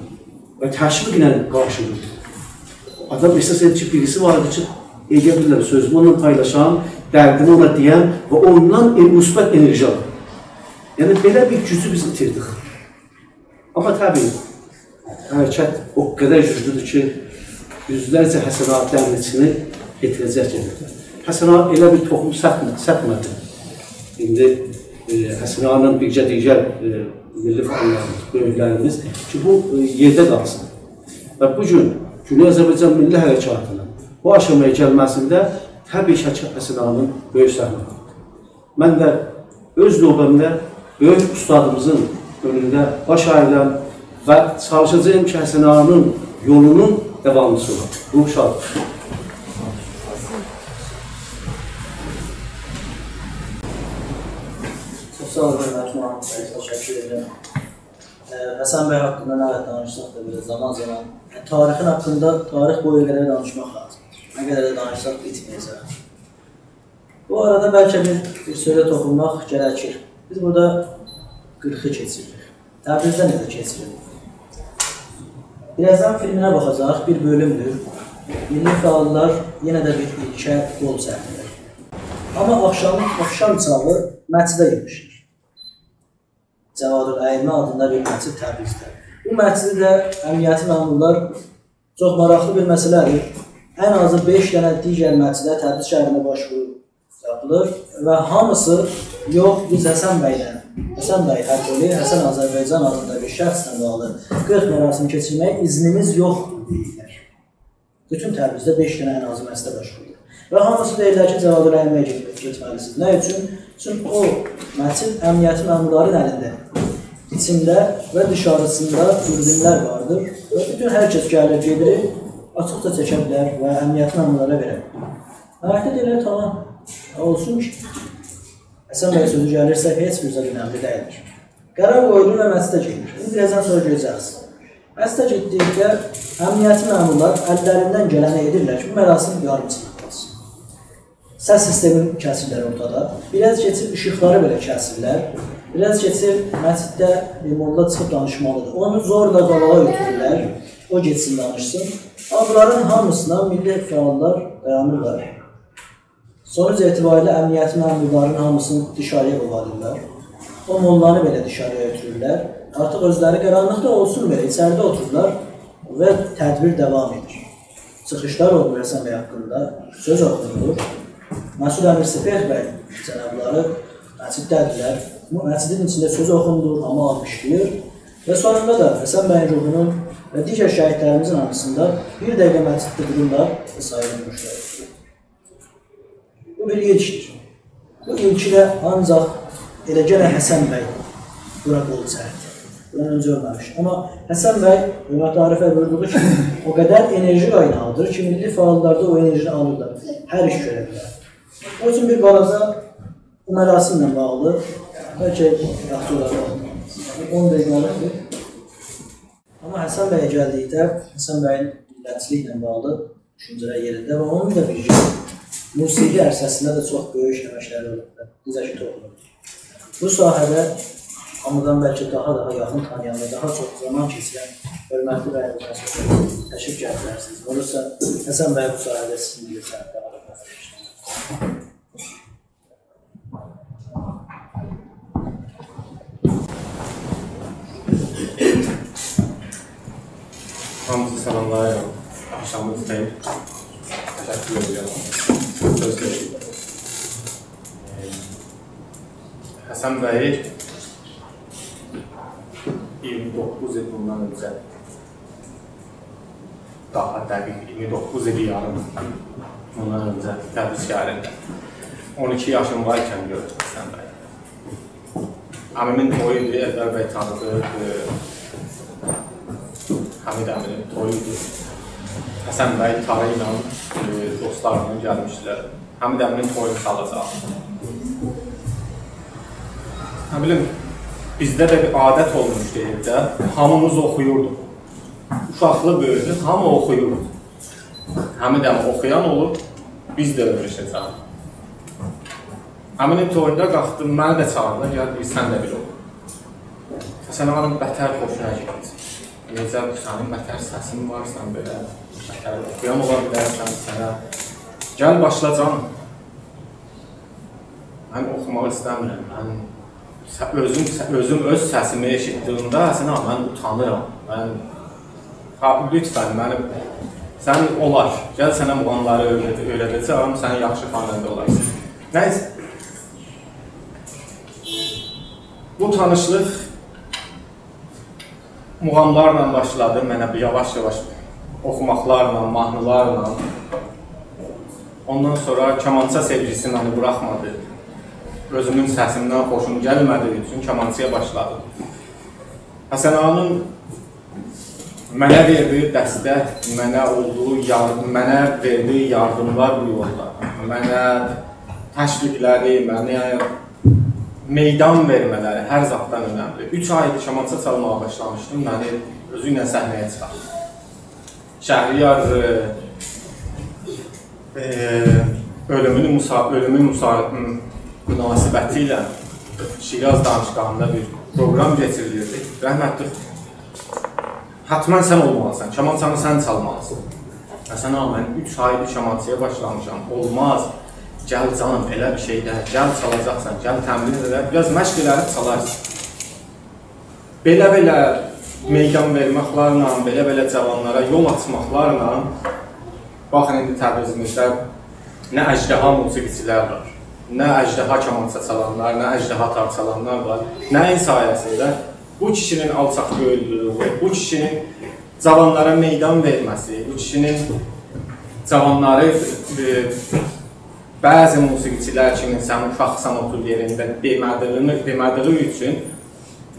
و تشویقله قارشیلاییر. آدام احساس ائدیر کی، بیریسی واردی کی، ائلیه بیلیرم، سؤزومو اونونلا پایلاشام، دردیمی اونا دئیم و اوندان ائ-، مثبت انرژی آلام. یعنی، بئله بیر گوجو بیز ایتیردیک. آمما طبیعی، حرکت او قدر گوجلودور کی، یوزلرجه حسن آغا دمیرچینی گتیره‌جک یئره. حسن آغا ائله بیر توخوم سپمه-، سپمه‌دی. ایندی، ائ، حسن آغا ایله بیرگه دیگر، ائ، میللی فعاللاریمیز، بؤیوکلریمیز کی، بو، ائ، یئرده قالسین. و بو گون گونئی آذربایجان میللی حرکاتینین بو آشامایا گلمه‌سینده طبیعی کی، حسن آغانین بؤیوک سهمی وار. من ده اؤز نوبه‌مده بؤیوک اوستادیمیزین اؤنونده باش اگیرم و چالیشاجاغام کی، حسن آغانین یولونون داوامچیسی اولام. روحو شاد اولسون. چوخ ساغ اول، حؤرمتلی محمد بی، تشکر ائدیرم. ائ، حسن بی حاقیندا نه قدر دانیشساق دا، بئله زامان-زامان، یعنی، تاریخین حاقیندا تاریخ بویو قدر دانیشماق لازیمدیر. نه قدر ده دانیشساق، بیتمه‌یه‌جک. بو آرادا بلکه بیر، بیر سؤزه توخونماق گرکیر. بیز بورادا قیرخی کئچیریریک. تبریزده نئجه کئچیریلیب؟ بیر آزدان فیلمینه باخاجاغیق، بیر بؤلومدور. میللی فعاللار یئنه ده بیر ایلکه قول چکدیلر. آمما آخشام، آخشام چاغی مسجده ییغیشیر. جوادالائمه آدیندا بیر مسجد تبریزده. بو مسجدی ده امنیتی مأمورلار، چوخ ماراقلی بیر مسئله‌دیر، ان آزی بئش دنه دیگر مسجده تبریز شهرینده باشوورو یاپیلیر و هامیسی یوخ، بیز حسن بی‌له، حسن بی هر بئله، حسن آذربایجان آدیندا بیر شخصله باغلی قیرخ مراسم کئچیرمه‌یه اذنیمیز یوخدور دئییرلر. بوتون تبریزده بئش دنه ان آزی مسجده باشوورولور. و هامیسی دئییرلر کی، جوادالائمه‌یه گئت-، گئتمه‌لیسینیز. نه اوچون؟ چونکی او مسجد امنیتی مأمورلارین الینده. ایچینده و دیشاریسیندا دوربینلر واردیر. و بوتون هر کس گلیر، گئدیر، آچیقجا چکه بیلر و امنیتی مأمورلارا وئره بیلر. مردی دئییرلر، تامام، اولسون کی، حسن بی سؤزو گلیرسه، هئچ بیر زاد اؤنملی دئییلدیر. قرار قویولور و مسجده گئدیر. ایندی بیر آزدان سونرا گؤره‌جکسینیز. مسجده گئتدیکده امنیتی مأمورلار اللریندن گلنی ائدیرلر کی، بو مراسم یاریمچیلیق قالسین. سس سیستمینی کسیرلر اورتادا. بیر آز کئچیر ایشیقلاری بئله کسیرلر. بیر آز کئچیر مسجدده بیر موللا چیخیب دانیشمالیدیر. اونو زورلا قاباغا گؤتورورلر. او گئتسین دانیشسین. آمما بونلارین هامیسینا میللی فعاللار دایانیرلار. سونوج اعتباریله امنیتی مأمورلارین هامیسینی دیشارییا قووالیرلار. او موللانی بئله دیشارییا اؤتورورلر. آرتیق اؤزلری قارانلیقدا اولسون بئله، ایچریده اوتورورلار و تدبیر داوام ائدیر. چیخیشلار اولور حسن بی حاقیندا، سؤز اوخونولور. مسعود امیر سپهر بی جنابلاری مسجدده‌دیرلر. بو مسجدین ایچینده سؤز اوخونولور، هامی آلقیشلاییر. و سونوندا دا حسن بیین روحونون و دیگر شهیدلریمیزین آنیسیندا بیر دقیقه مسجدده دورورلار و سایغی دوروشلار. بو بیر ایلکدیر. بو ایلکی ده آنجاق ائله گئنه حسن بی بورا قول چکدی. بوندان اؤنجه اؤلمه‌میش. آمما حسن بی، حؤرمتلی عارف بی بویوردوغو کیمی، او قدر انرژی قایناغیدیر کی، میللی فعاللار دا او انرژینی آلیرلار. هر ایش گؤره بیلر. او اوچون بیر بالاجا بو مراسمله باغلی، بلکه یاخشی اولار، اون دقیقه‌لیکدیر. آمما حسن بیه گلدیکده، حسن بیین میللتچیلیکله باغلی دوشونجه‌لر یئرینده و اونون دا بیر موسیقی عرصه‌سینده ده چوخ بؤیوک امکلری اولوبدور. نئجه کی، توخونور. بو ساحه‌ده هامیدان بلکه داها-داها یاخین تانییان و داها چوخ زامان کئچیرن حؤرمتلی بی‌ییمیزه تشریف گتیررسینیز. اولورسا، حسن بی بو ساحه‌ده سیزین بیر ساعت داها دا فضا ائشیدیر. هامیزی سلاملاییرام. آخشامینیز خئییر. تشکر ائدیرم. سؤز وئریرم. ائ، حسن بی، دوققوز ایل بوندان اؤنجه، داها دقیق اییرمی دوققوز ایل یاریم بوندان اؤنجه تبریز شهرینده اون ایکی یاشیم وارکن گؤردوم حسن بیی. عمیمین تویو ایدی، ائلدار بی تانیدی. ائ، حمید عمی‌نین تویو ایدی. حسن بی تاری ایله، ائ، دوستلارلا گلمیشدیلر. حمید عمی‌نین تویونو سالاجاق. نه بیلیم، بیزده ده بیر عادت اولموشدو ائوده. هامیمیز اوخویوردوق. اوشاقلی بؤیوکلو، هامی اوخویوردو. حمید عمی اوخویان اولوب، بیز ده اؤیرشه‌جه‌ییک. عمی‌نین تویوندا قالخدیم، منی ده چاغیردیلار، گل بیر سن ده بیر اوخو. حسن آغانین بتر خوشونا گئتدی. نئجه بو سنین بتر سسین وار، سن بئله بتر اوخویان اولا بیلرسن، سنه گل باشلا جانیم. من اوخوماق ایسته‌میرم. من س-، اؤزوم، س-، اؤزوم اؤز سسیمی ائشیتدیییمده، حسن آغا، من اوتانیرام. من، ها، لطفاً، منی، سن اولار، گل سنه موغاملاری اؤیره‌د-، اؤیره‌ده‌جم، سن یاخشی خواننده اولارسان. نه‌یسه. بو تانیشلیق موغاملارلا باشلادی، منه بیر یاواش-یاواش اوخوماقلارلا، ماهنیلارلا. اوندان سونرا کامانچا سئوگیسی منی بوراخمادی. اؤزومون سسیمدن خوشوم گلمه‌دییی اوچون کامانچایا باشلادیم. حسن آغانین منه وئردییی دستک، منه اولدوغو یار-، منه وئردییی یاردیملار بو یولدا، منه تشویقلری، منه میدان وئرمه‌لری هر زاددان اؤنملی. اوچ آیدیر کامانچا چالماغا باشلامیشدیم، منی اؤزو ایله صحنه‌یه چیخارتدی. شهریار، ائ، ائ، اؤلومونو موسا-، اؤلومو موسا-، م، مناسبتی ایله شیراز دانشگاهیندا بیر پروگرام کئچیریلیردی. رحمتلیک، حتماً سن اولمالیسان، کامانچانی سن چالمالیسان. حسن آغا، من اوچ آیدیر کامانچایا باشلامیشام، اولماز. گل جانیم، ائله بیر شئی دئییل، گل چالاجاقسان، گل تمرین ائله، بیر آز مشق ائله‌ییب چالارسان. بئله-بئله میدان وئرمکلرله، بئله-بئله جاوانلارا یول آچماقلارلا، باخین، ایندی تبریزیمیزده نه اژدها موسیقیچیلر وار، نه اژدها کامانچا چالانلار، نه اژدها تار چالانلار وار. نه‌یین سایه‌سینده؟ بو کیشی‌نین آلچاق‌گؤیلولویو، بو کیشی‌نین جاوانلارا میدان وئرمه‌سی، بو کیشی‌نین جاوانلاری، ائ، بعضی موسیقیچیلر کیمی، سن اوشاقسان، اوتور یئرینده دئمه‌دییینی، دئمه‌دییی اوچون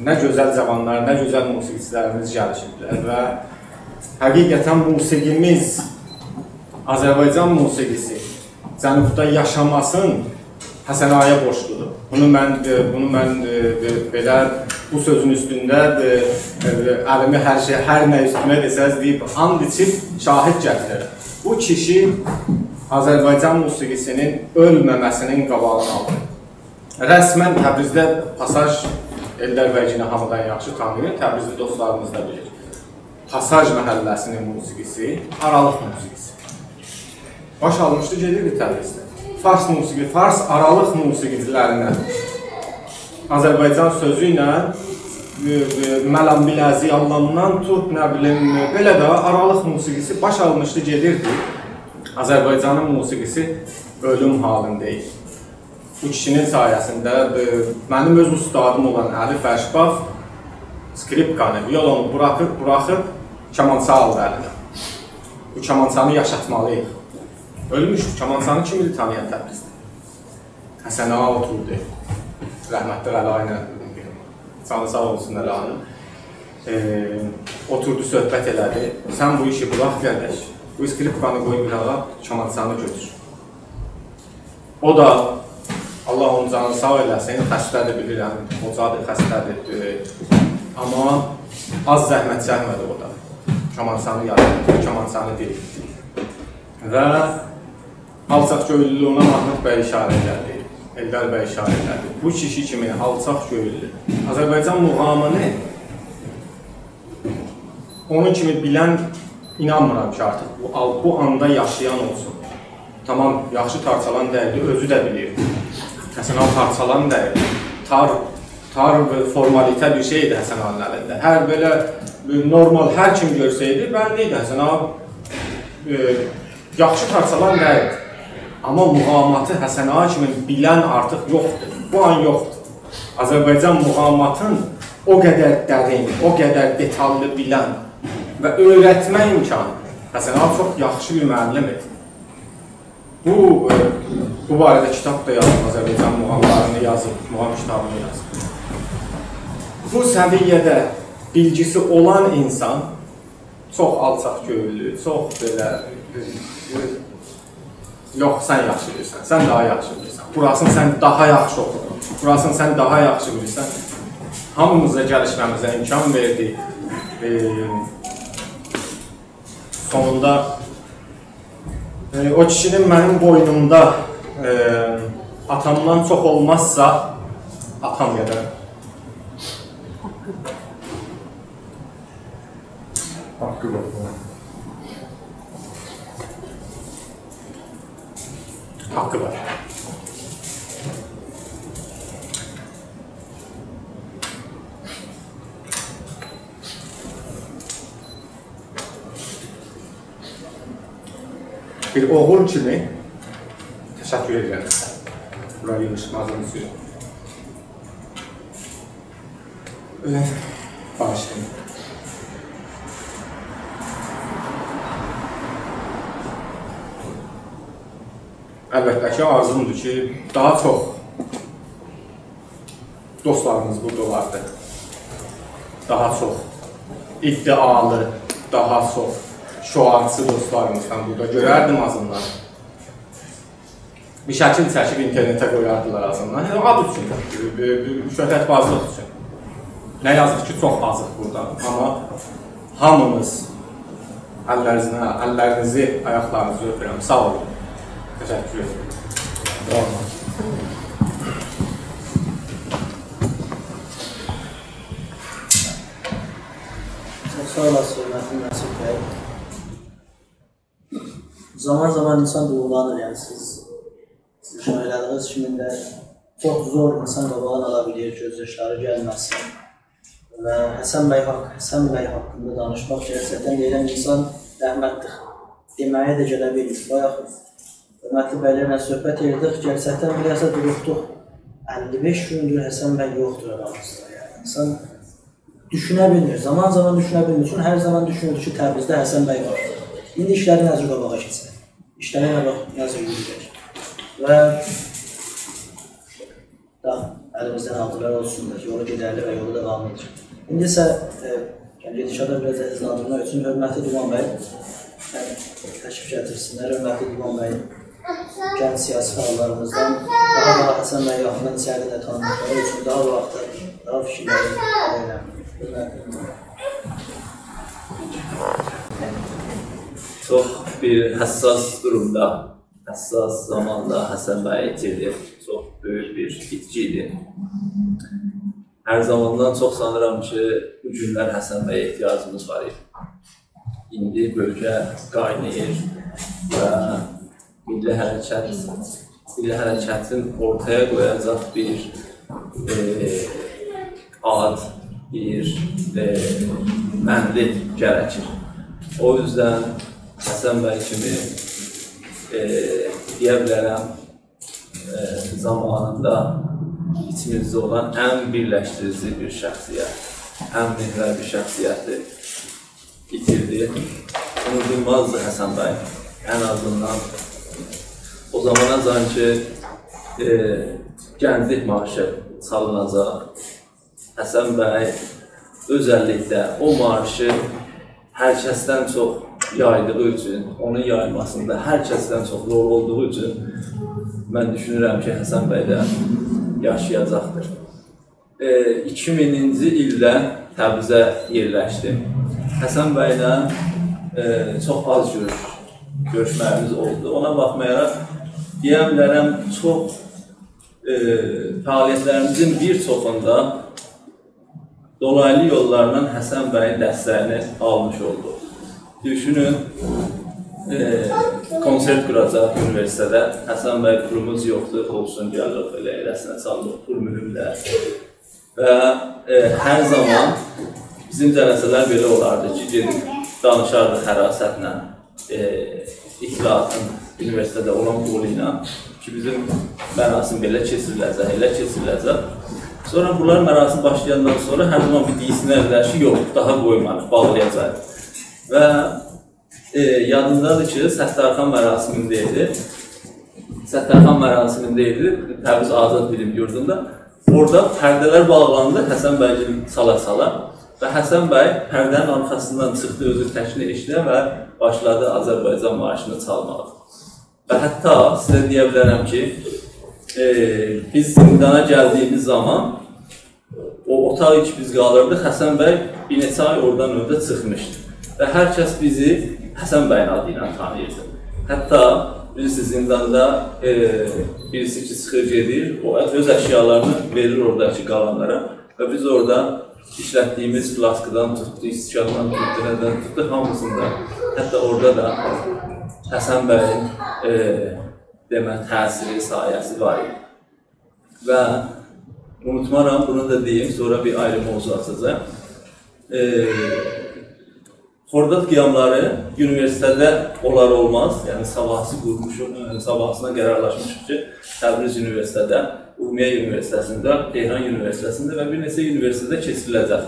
نه گؤزل جاوانلار، نه گؤزل موسیقیچیلریمیز گلیشیبلر و حقیقتاً موسیقیمیز، آذربایجان موسیقیسی جنوبدا یاشاماسین حسن آغایا بورجلودور. بونو من، ائ، بونو من، ائ، ائ، بئله بو سؤزون اوستونده، ائ، ائ، الیمی هر شئی، هر نه اوستومه دئسز دئییب، آند ایچیب شاهد گتیررم. بو کیشی آذربایجان موسیقیسی‌نین اؤلمه‌مه‌سی‌نین قاباغینی آلدی. رسماً تبریزده پاساژ، ائلدار بی یئنه هامیدان یاخشی تانیییر، تبریزلی دوستلاریمیز دا بیلیر. پاساژ محله‌سی‌نین موسیقیسی، آرالیق موسیقیسی. باش آلمیشدی، گئدیردی تبریزده. فارس موسیقی، فارس آرالیق موسیقیچیلرینه، آذربایجان سؤزو ایله، ائ، ائ، ملام بیله‌زی، آللاندان توت، نه بیلیم، ائ، بئله ده آرالیق موسیقیسی باش آلمیشدی، گئدیردی. آذربایجانین موسیقیسی اؤلوم حالیندا ایدی. بو کیشی‌نین سایه‌سینده، ائ، منیم اؤز اوستادیم اولان علی فرش‌باف اسکریپکانی، ویولونو بوراخیب، بوراخیب، کامانچا آلدی الینه. بو کامانچانی یاشاتمالی‌ییق. اؤلموشدو، کامانچانی کیم ایدی تانییان تبریزده؟ حسن آغا اوتوردو. رحمتلی علی آغا ایله، جانی ساغ اولسون علی آغانین. ائ، اوتوردو، صحبت ائله‌دی. سن بو ایشی بوراخ، قارداش. بو اسکریپکانی قوی قیراغا، کامانچانی گؤتور. او دا، الله اونون جانینی ساغ ائله‌سین، خسته‌دیر، بیلیرم، قوجادیر، خسته‌دیر. ائ، آمما آز زحمت چکمه‌دی او دا. کامانچانی یازدی، کامانچانی دیریلتدی. و آلچاق‌گؤیلولویونه محمود بی ایشاره ائله‌دی، ائلدار بی ایشاره ائله‌دی. بو کیشی کیمی آلچاق‌گؤیلولو. آذربایجان موغامینی اونون کیمی بیلن، اینانمیرام کی، آرتیق بو، آل-، بو آندا یاشایان اولسون. تامام، یاخشی تار چالان دئییلدی، اؤزو ده بیلیردی. حسن آغا تار چالان دئییل. تار، تار بیر فورمالیته بیر شئی ایدی حسن آغانین الینده. هر بئله بیر نورمال، هر کیم گؤرسه‌یدی، بللی ایدی حسن آغا، ائ، یاخشی تار چالان دئییل. آمما موغاماتی حسن آغا کیمی بیلن آرتیق یوخدور. بو آن یوخدور. آذربایجان موغاماتین او قدر درین، او قدر دئتاللی بیلن و اؤیرتمه امکانی. حسن آغا چوخ یاخشی بیر معلم ایدی. بو، ائ، بو باره‌ده کیتاب دا یازیب، آذربایجان موغاملارینی یازیب، موغام کیتابینی یازیب. بو سویه‌ده بیلگیسی اولان اینسان چوخ آلچاق گؤیوللو، چوخ بئله، ائ، یوخ، سن یاخشی بیلیرسن، سن داها یاخشی بیلیرسن. بوراسینی سن داها یاخشی اوخودون، بوراسینی سن داها یاخشی بیلیرسن. هامیمیزا گلیشمه‌میزه امکان وئردی. ائ، سونوندا، ائ، او کیشی‌نین منیم بوینومدا، ائ، آتامدان چوخ اولمازسا، آتام قدر حاققی وار. حاققی وار. بیر اوغول کیمی تشکر ائدیرم سیزه. بورا ییغیشماغینیز اوچون. ائ، باغیشلایین. البته کی، آرزومدور کی، داها چوخ دوستلاریمیز بورادا اولاردی. داها چوخ ادعالی، داها چوخ شعارچی دوستلاریمیزدان بورادا گؤرردیم آزیندان. بیر شکیل چکیب اینترنته قویاردیلار آزیندان. یعنی، آد اوچون، بیر، بیر، بیر شهرت‌بازلیق اوچون. نه یازیق کی، چوخ آزیق بورادا. آمما هامیمیز اللرینیزی، اللرینیزی، آیاقلارینیزی اؤپورم. ساغ اولون. تشکر ائدیرم. ساغ اولون. چوخ ساغ اولاسیز، حؤرمتلی نصیر بی. زامان-زامان اینسان دوغولانیر، یعنی سیز، سیز اشاره ائله‌دیگینیز کیمی ده چوخ زور اینسان قاباغینی آلا بیلیر، گؤز یاشلاری گلمه‌سین. و حسن بی حاق-، حسن بی حاقیندا دانیشماق گئرچکدن دئییرم، اینسان رحمتلیک دئمه‌یه ده گله بیلمیر. بایاق حؤرمتلی بیلرله صحبت ائدیردیک، گئرچکدن بیله‌سه دوروبدوق. اللی بئش گوندور حسن بی یوخدور آرامدا. یعنی اینسان دوشونه بیلمیر. زامان-زامان دوشونه بیلمیر. چونکی هر زامان دوشونوردو کی، تبریزده حسن بی وار. ایندی ایشلری نه جور قاباغا کئچیر؟ ایشلری نه واخت، نه جور یورویه‌جک؟ و دا الیمیزدن آلدیلار، اولسون دا، یولو گئدرلی و یولو داواملی ائدیر. ایندی ایسه، ائ، یعنی گئدیشاتی بیر آز دا هیزلاندیرماق اوچون حؤرمتلی دومان بی، یعنی تشریف گتیرسینلر، حؤرمتلی دومان بی. گنج سیاسی فعاللاریمیزدان داها، داها حسن بی یاخیندان ایچریده تانیماقلاری اوچون داها بو حاقدا داها فیکیرلری وئره‌لر. چوخ بیر حساس دورومدا، حساس زاماندا حسن بیی ایتیردیک. چوخ بؤیوک بیر ایتکی ایدی. هر زاماندان چوخ سانیرام کی، بو گونلر حسن بیه احتیاجیمیز وار ایدی. ایندی بؤلگه قایناییر و میللی حرکت، میللی حرکتین اورتایا قویاجاق بیر، ائ، آد، بیر، ائ، منبع گرکیر. او یوزدن حسن بی کیمی، ائ، دئیه بیلرم، ائ، زامانیندا ایچیمیزده اولان ان بیرلشدیریجی بیر شخصیت، ان محور بیر شخصیتی ایتیردی. اونودولمازدی حسن بی. ان آزیندان او زاماناجان کی، ائ، گنجلیک مارشی چالیناجاق. حسن بی اؤزللیکله او مارشی هر کسدن چوخ یایدیغی اوچون، اونون یایماسیندا هر کسدن چوخ رول اولدوغو اوچون من دوشونورم کی، حسن بی ده یاشایاجاقدیر. ائ، ایکی مینینجی ایلده تبریزه یئرلشدیم. حسن بیله، ائ، چوخ آز گؤروش-، گؤروشمه‌ییمیز اولدو. اونا باخمایاراق، دئیه بیلرم، چوخ، ائ، فعالیت‌لریمیزین بیر چوخوندا دولایلی یوللارلا حسن بیین دستگینی آلمیش اولدوق. دوشونون، ائ، کنسرت قوراجاق اونیوئرسیتئتده. حسن بی، پولوموز یوخدور، اولسون، گلدیک، ائله ائله‌سینه چالیریق، پول مهم دئییل. و، ائ، هر زامان بیزیم جلسه‌لر بئله اولاردی کی، گئدیب دانیشاردیق حراستله، ائ، اطلاعاتین اونیوئرسیتئتده اولان قولو ایله کی، بیزیم مراسم بئله کئچیریله‌جک، ائله کئچیریله‌جک. سونرا بونلار مراسم باشلایاندان سونرا هر زامان بیر دئییسینلر کی، یوخ، داها قویماریق، باغلایاجاغیق. و ائ، یادیمدادیر کی، ستارخان مراسمینده ایدی. ستارخان مراسمینده ایدی، تبریز آزاد بیلیم یوردوندا. اورادا پرده‌لر باغلاندی، حسن بیگیل چالا-چالا. و حسن بی پرده‌نین آرخاسیندان چیخدی، اؤزو تکینه ائشیگه و باشلادی آذربایجان مارشینی چالماغا. و حتی سیزه دئیه بیلرم کی، ائ، بیز زیندانا گلدیگیمیز زامان او اوتاق کی بیز قالیردیق، حسن بی بیر نئچه آی اورادان اؤنجه چیخمیشدی. و هر کس بیزی حسن بیین آدی ایله تانیییردی. حتی بیلیرسینیز، زینداندا، ائ، بیریسی کی چیخیر گئدیر، او اؤز اشیالارینی وئریر اوراداکی قالانلارا. و بیز اورادا ایشلتدیگیمیز فلاسکدان توتدو، ایستکاندان توتدو، نه‌دن توتدو، هامیسیندا. حتی اورادا دا حسن بیین، ائ، دئمک، تأثیری، سایه‌سی وار ایدی. و اونوتمارام، بونو دا دئییم، سونرا بیر آیری موضوع آچاجاغام. ائ، خرداد قیاملاری اونیوئرسیته‌ده اولار اولماز، یعنی ساباهیسی قورموشوق، ائ، ساباهیسینا قرارلاشمیشیق کی، تبریز اونیوئرسیته‌ده، اورمیه اونیوئرسیته‌سینده، تهران اونیوئرسیته‌سینده و بیر نئچه اونیوئرسیته‌ده کئچیریله‌جک،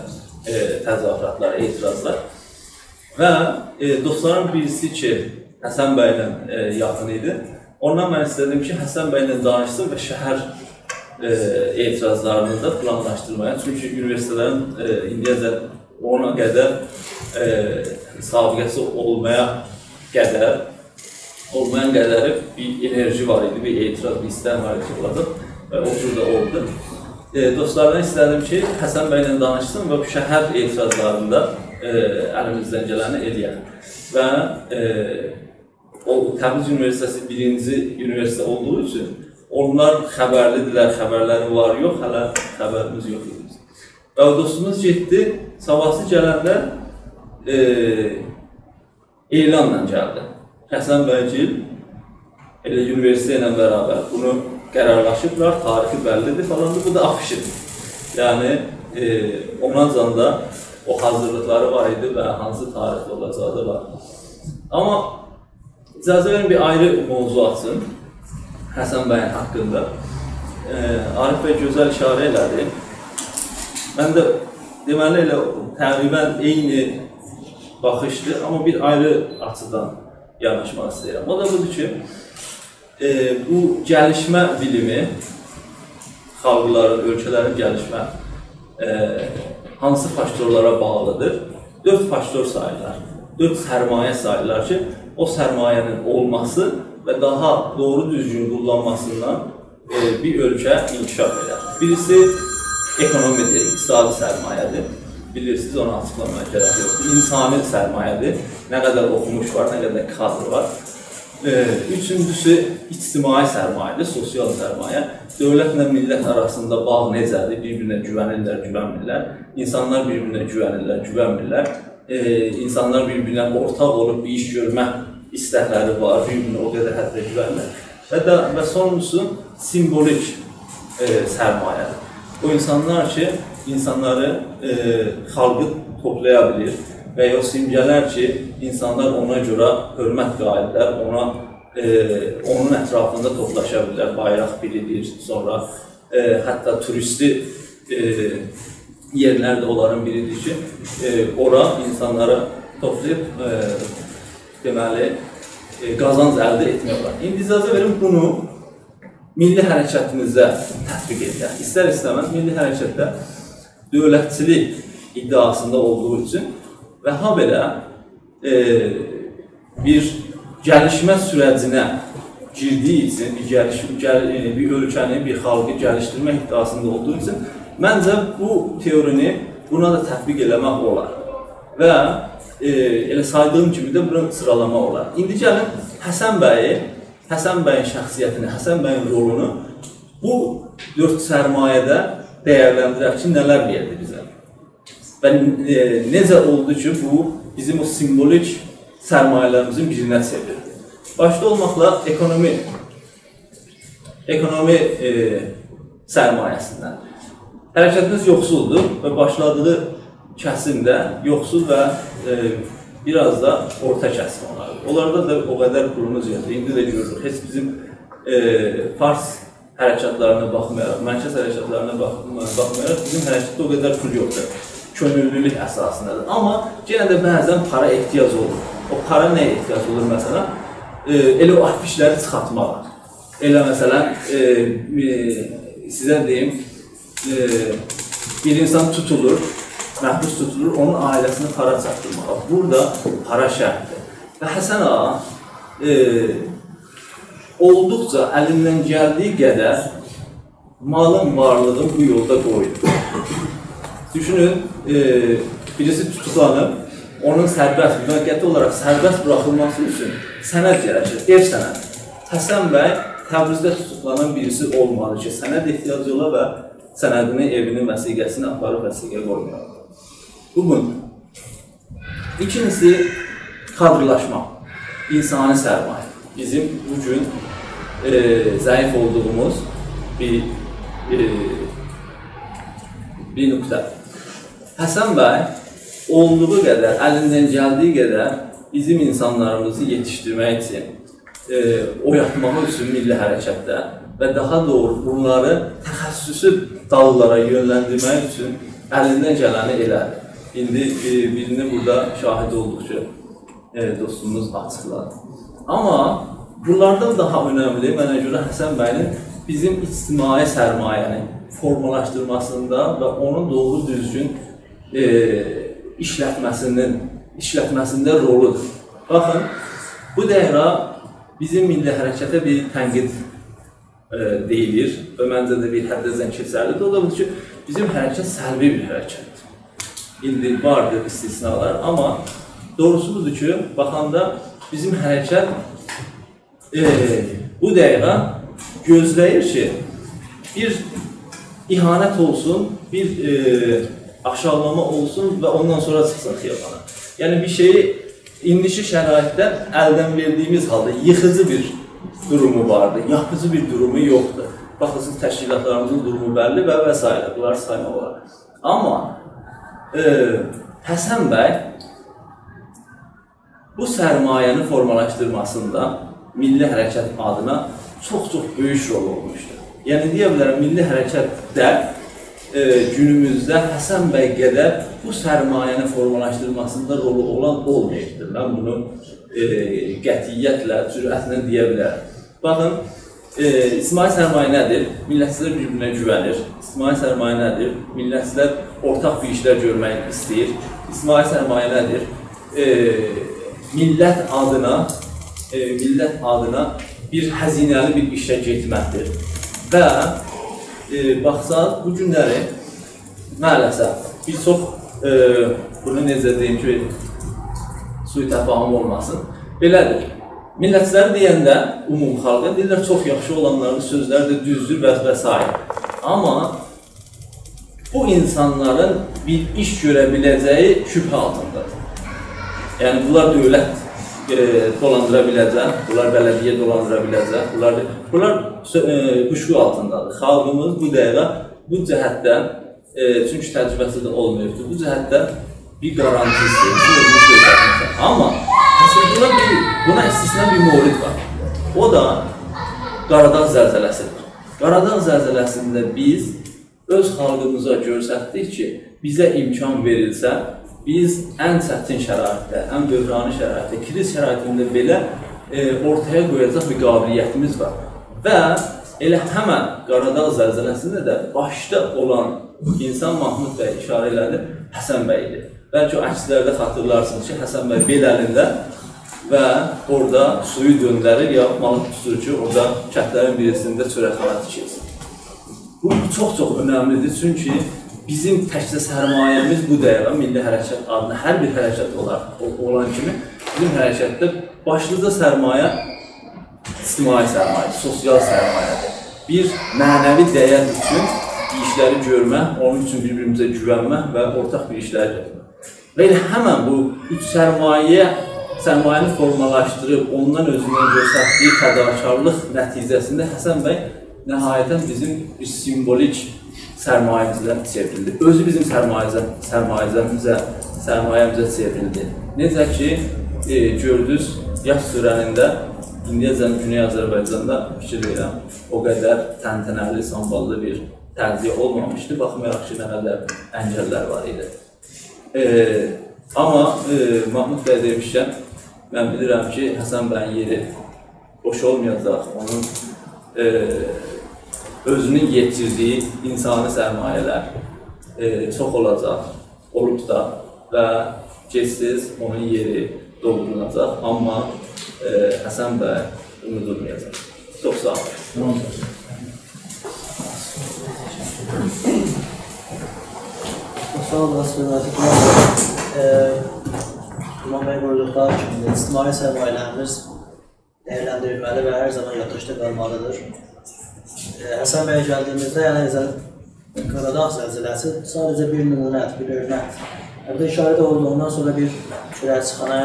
ائ، تظاهراتلار، اعتراضلار. و، ائ، دوستلارین بیریسی کی، حسن بیله، ائ، یاخین ایدی، اوندان من ایسته‌دیم کی، حسن بیله دانیشسین و شهر، ائ، اعتراضلارینی دا پلانلاشدیرمایا. چونکی اونیوئرسیته‌لرین، ائ، ایندیه‌جن اونا قدر، ائ، سابقه‌سی اولمایا قدر، اولمایان قدری بیر انرژی وار ایدی، بیر اعتراض، بیر ایستک وار ایدی کی، اولاجاق. و او جور ده اولدو. ائ، دوستلاردان ایسته‌دیم کی، حسن بیله دانیشسین و بو شهر اعتراضلاریندا، ائ، الیمیزدن گلنی ائله‌یک. و، ائ، او تبریز اونیوئرسیته‌سی بیرینجی اونیوئرسیته اولدوغو اوچون اونلار خبرلی‌دیرلر، خبرلری وار، یوخ، هله خبریمیز یوخ ایدی. و او دوستوموز گئتدی، ساباهیسی گلنده، ائ، اعلانلا گلدی. حسن بیگیل ائله اونیوئرسیته ایله برابر بونو قرارلاشیبلار، تاریخی بللی‌دیر فلاندیر. بو دا آفیشی‌دیر. یعنی، ائ، اوناجان دا او حاضیرلیقلاری وار ایدی و هانسی تاریخده اولاجاغی دا وار. آمما اجازه وئرین بیر آیری موضوع آچیم حسن بیین حاقیندا. ائ، عارف بی گؤزل اشاره ائله‌دی. من ده دئمه‌لی ائله تقریباً عینی باخیشدیر، آمما بیر آیری آچیدان یاناشماق ایسته‌ییرم. او دا بودور کی، ائ، بو گلیشمه بیلیمی، خالقلارین، اؤلکه‌لرین گلیشمه، ائ، هانسی فاکتورلارا باغلی‌دیر؟ دؤرد فاکتور ساییرلار، دؤرد سرمایه ساییرلار کی، او سرمایه‌نین اولماسی و داها دوغرو دوزگون قوللانماسیندان، ائ، بیر اؤلکه انکشاف ائدر. بیریسی اکونومی‌دیر، اقتصادی سرمایه‌دیر. بیلیرسینیز، اونو آچیقلامایا گرک یوخدور. اینسانی سرمایه‌دیر. نه قدر اوخوموش وار، نه قدر کادر وار. ائ، اوچونجوسو اجتماعی سرمایه‌دیر، سوسیال سرمایه. دؤولتله میللت آراسیندا باغ نئجه‌دیر؟ بیر-بیرینه گوونیرلر، گوونمیرلر. اینسانلار بیر-بیرینه گوونیرلر، گوونمیرلر. ائ، اینسانلار بیر-بیرینه اورتاق اولوب بیر ایش گؤرمه ایستکلری وار، بیر-بیرینه او قدر حدده گوونمیرلر. و ده، و سونونجوسو سیمبولیک، ائ، سرمایه‌دیر. او اینسانلار کی، اینسانلاری، ائ، خالقی توپلایا بیلیر و یا او سیمگه‌لر کی، اینسانلار اونا گؤره حؤرمت قاییللار، اونا، ائ، اونون اطرافیندا توپلاشا بیلیرلر. بایراق بیریدیر، سونرا، ائ، حتی توریستی، ائ، یئرلر ده اونلارین بیریدیر کی، ائ، اورا اینسانلاری توپلاییب، ائ، دئمه‌لی، ائ، قازانج الده ائتمک اولار. ایندی اجازه وئرین بونو میللی حرکتیمیزده تطبیق ائدک. ایستر-ایسته‌مز میللی حرکت ده دؤولتچیلیک ادعاسیندا اولدوغو اوچون و هابئله، ائ، بیر گلیشمه سوره‌جینه گیردیگی اوچون، بیر گلیش-، گل-، ائ، بیر اؤلکه‌نی، بیر خالقی گلیشدیرمک ادعاسیندا اولدوغو اوچون، منجه، بو تئورینی بونا دا تطبیق ائله‌مک اولار. و، ائ، ائله سایدیغیم کیمی ده بونو سیرالاماق اولار. ایندی گلین حسن بیی، حسن بیین شخصیتینی، حسن بیین رولونو بو دؤرد سرمایه‌ده دیرلندیرک کی، نه‌لر وئردی بیزه. و، ائ، نئجه اولدو کی، بو بیزیم او سیمبولیک سرمایه‌لریمیزین بیرینه چئوریلدی. باشدا اولماقلا اکونومی، اکونومی، ائ، سرمایه‌سیندن. حرکتیمیز یوخسولدور و باشلادیغی کسیم ده یوخسول و، ائ، بیر آز دا اورتا کسیم اولار. اونلاردا دا او قدر پولوموز یوخدور. ایندی ده گؤروروک. هئچ بیزیم، ائ، فارس حرکتلرینه باخمایاراق، مرکز حرکتلرینه باخ-، باخمایاراق بیزیم حرکتده او قدر پول یوخدور. کؤنوللولوک اساسیندادیر. آمما یئنه ده بعضا پارا احتیاج اولور. او پارا نه‌یه احتیاج اولور، مثلا؟ ائ، ائله او آفیشلری چیخارتماغا. ائله، مثلا، ائ، ائ، سیزه دئییم، ائ، بیر اینسان توتولور، محبوس توتولور، اونون عائله‌سینه پارا چاتدیرماغا. بورادا پارا شرطدیر. و حسن آغا، ائ، اولدوقجا الیندن گلدیگی قدر مالین، وارلیغین بو یولدا قویدو. دوشونون، ائ، بیریسی توتوقلانیب، اونون سربست، موقتی اولاراق سربست بوراخیلماسی اوچون سند گرکیر، ائو سندی. حسن بی تبریزده توتوقلانان بیریسی اولمالی کی، سند احتیاجی اولا و سندینی، ائوینین وثیقه‌سینی آپاریب وثیقه قویمالی. بو بیر. ایکینجیسی، کادرلاشما، انسانی سرمایه. بیزیم بو گون، ائ، ضعیف اولدوغوموز بیر، ائ، بیر نقطه. حسن بی اولدوغو قدر، الیندن گلدیگی قدر بیزیم اینسانلاریمیزی یئتیشدیرمک اوچون، ائ، اویاتماق اوچون میللی حرکتده و داها دوغرو بونلاری تخصصی داللارا یؤنلندیرمک اوچون الیندن گلنی ائله‌دی. ایندی، ائ، بیرینی بورادا شاهید اولدوق کی، ائ، دوستوموز آچیقلادی. آمما بونلاردان داها اؤنملی، منه گؤره، حسن بی‌نین بیزیم اجتماعی سرمایه‌نی فورمالاشدیرماسیندا و اونون دوغرو دوزگون، ائ، ایشلتمه‌سینین، ایشلتمه‌سینده رولودور. باخین، بو دقیقه بیزیم میللی حرکته بیر تنقید، ائ، دئییلیر و منجه ده بیر حدّدن کئچرلیدیر. او دا بودور کی، بیزیم حرکت سلبی بیر حرکتدیر. ایندی واردیر استثنالار، آمما دوغروسو بودور کی، باخاندا بیزیم حرکت، ائ، بو دقیقه گؤزله‌ییر کی، بیر اهانت اولسون، بیر، ائ، آشاغیلاما اولسون و اوندان سونرا چیخسین خیابانا. یعنی بیر شئیی ایندیکی شرایطده الدن وئردیگیمیز حالدا ییخیجی بیر دورومو واردیر، یاپیجی بیر دورومو یوخدور. باخین، تشکیلاتلاریمیزین دورومو بللی و، و سایره. بونلاری سایماق اولار. آمما، ائ، حسن بی بو سرمایه‌نین فورمالاشدیرماسیندا میللی حرکت آدینا چوخ-چوخ بؤیوک رول اولموشدور. یعنی، دئیه بیلرم، میللی حرکتده، ائ، گونوموزده حسن بی قدر بو سرمایه‌نین فورمالاشدیرماسیندا رولو اولان اولماییبدیر. من بونو، ائ، قطعیتله، جرأتله دئیه بیلرم. باخین، ائ، اجتماعی سرمایه نه‌دیر؟ میللتچیلر بیر-بیرینه گوونیر. اجتماعی سرمایه نه‌دیر؟ میللتچیلر اورتاق بیر ایشلر گؤرمک ایسته‌ییر. اجتماعی سرمایه نه‌دیر؟ ائ، میللت آدینا، ائ، میللت آدینا بیر هزینه‌لی بیر ایشه گئتمکدیر. و، ائ، باخساق، بو گونلری مع‌الاسف، بیر چوخ، ائ، بونو نئجه دئییم کی، سوءتفاهم اولماسین. بئله‌دیر. میللتچیلری دئینده عموم خالقا دئییرلر، چوخ یاخشی اولانلارین سؤزلری ده دوزدور و، و سایره. آمما بو اینسانلارین بیر ایش گؤره بیله‌جه‌یی شبهه آلتیندادیر. یعنی، بونلار دؤولت، ائ، دولاندیرا بیله‌جک، بونلار بلدیه دولاندیرا بیله‌جک، بونلار، بونلار سؤ-، ائ، قوشقو آلتیندادیر. خالقیمیز بو دقیقه بو جهتده، ائ، چونکی تجربه‌سی ده اولماییبدیر، بو جهتده بیر گارانتی ایسته‌ییر، بیر اؤزونو گؤسترمه‌سه. آمما، مثلا، بونا بیر، بونا استثنا بیر مورد وار. او دا قاراداغ زلزله‌سیدیر. قاراداغ زلزله‌سینده بیز اؤز خالقیمیزا گؤستردیک کی، بیزه امکان وئریلسه، بیز ان چتین شرایطده، ان بحرانی شرایطده، کریز شرایطینده بئله، ائ، اورتایا قویاجاق بیر قابلیتیمیز وار. و ائله همن قاراداغ زلزله‌سینده ده باشدا اولان اینسان، محمود بی اشاره ائله‌دی، حسن بی ایدی. بلکه او عکسلرده خاطیرلارسینیز کی، حسن بی بئل الینده و اورادا سویو دؤندریر، یا مالی توتور کی، اورادا کندلرین بیریسینده چؤرکخانا تیکیلسین. بو چوخ-چوخ اؤنملیدیر، چونکی بیزیم تکجه سرمایه‌میز بو دقیقه میللی حرکت آدینا، هر بیر حرکت اولار، او-، اولان کیمی بیزیم حرکتده باشلیجا سرمایه اجتماعی سرمایه، سوسیال سرمایه‌دیر. بیر معنوی دَیر اوچون بیر ایشلری گؤرمک، اونون اوچون بیر-بیریمیزه گوونمک و اورتاق بیر ایشلری گؤرمک. و ائله همن بو اوچ سرمایه، سرمایه‌نی فورمالاشدیریب، اوندان اؤزوندن گؤستردیگی فداکارلیق نتیجه‌سینده حسن بی نهایتا بیزیم بیر سیمبولیک سرمایه‌میزه چئوریلدی. اؤزو بیزیم سرمایه‌میزه، سرمایه‌میزه، سرمایه‌میزه چئوریلدی. نئجه کی، ائ، گؤردونوز، یاز تؤره‌نینده ایندیه‌جن گونئی آذربایجاندا فیکیر ائدیرم، او قدر طنطنه‌لی، سامباللی بیر تعزیه اولمامیشدی، باخمایاراق کی، نه قدر انگل‌لر وار ایدی. ائ، آمما، ائ، محمود بی دئمیشکن، من بیلیرم کی، حسن بیین یئری بوش اولمایاجاق. اونون، ائ، اؤزونون یئتیردیگی انسانی سرمایه‌لر، ائ، چوخ اولاجاق، اولوب دا و گئج‌تئز اونون یئری دولدورولوجاق. آمما، ائ، حسن بی اونودولمایاجاق. چوخ ساغ اولون. تامام. چوخ ساغ اولاسیز، حؤرمتلی قوناق. ائ، امام بی بویوردوقلاری کیمی، اجتماعی سرمایه‌لریمیز دیرلندیریلمه‌لی و هر زامان یادداشتدا قالمالیدیر. ائ، حسن بیه گلدیییمیزده، یعنی، زل-، قاراداغ زلزله‌سی ساده‌جه بیر نمونه‌دیر، بیر اؤرنکدیر. البته، ایشاره ده اولدو، اوندان سونرا بیر چؤرکچی‌خانا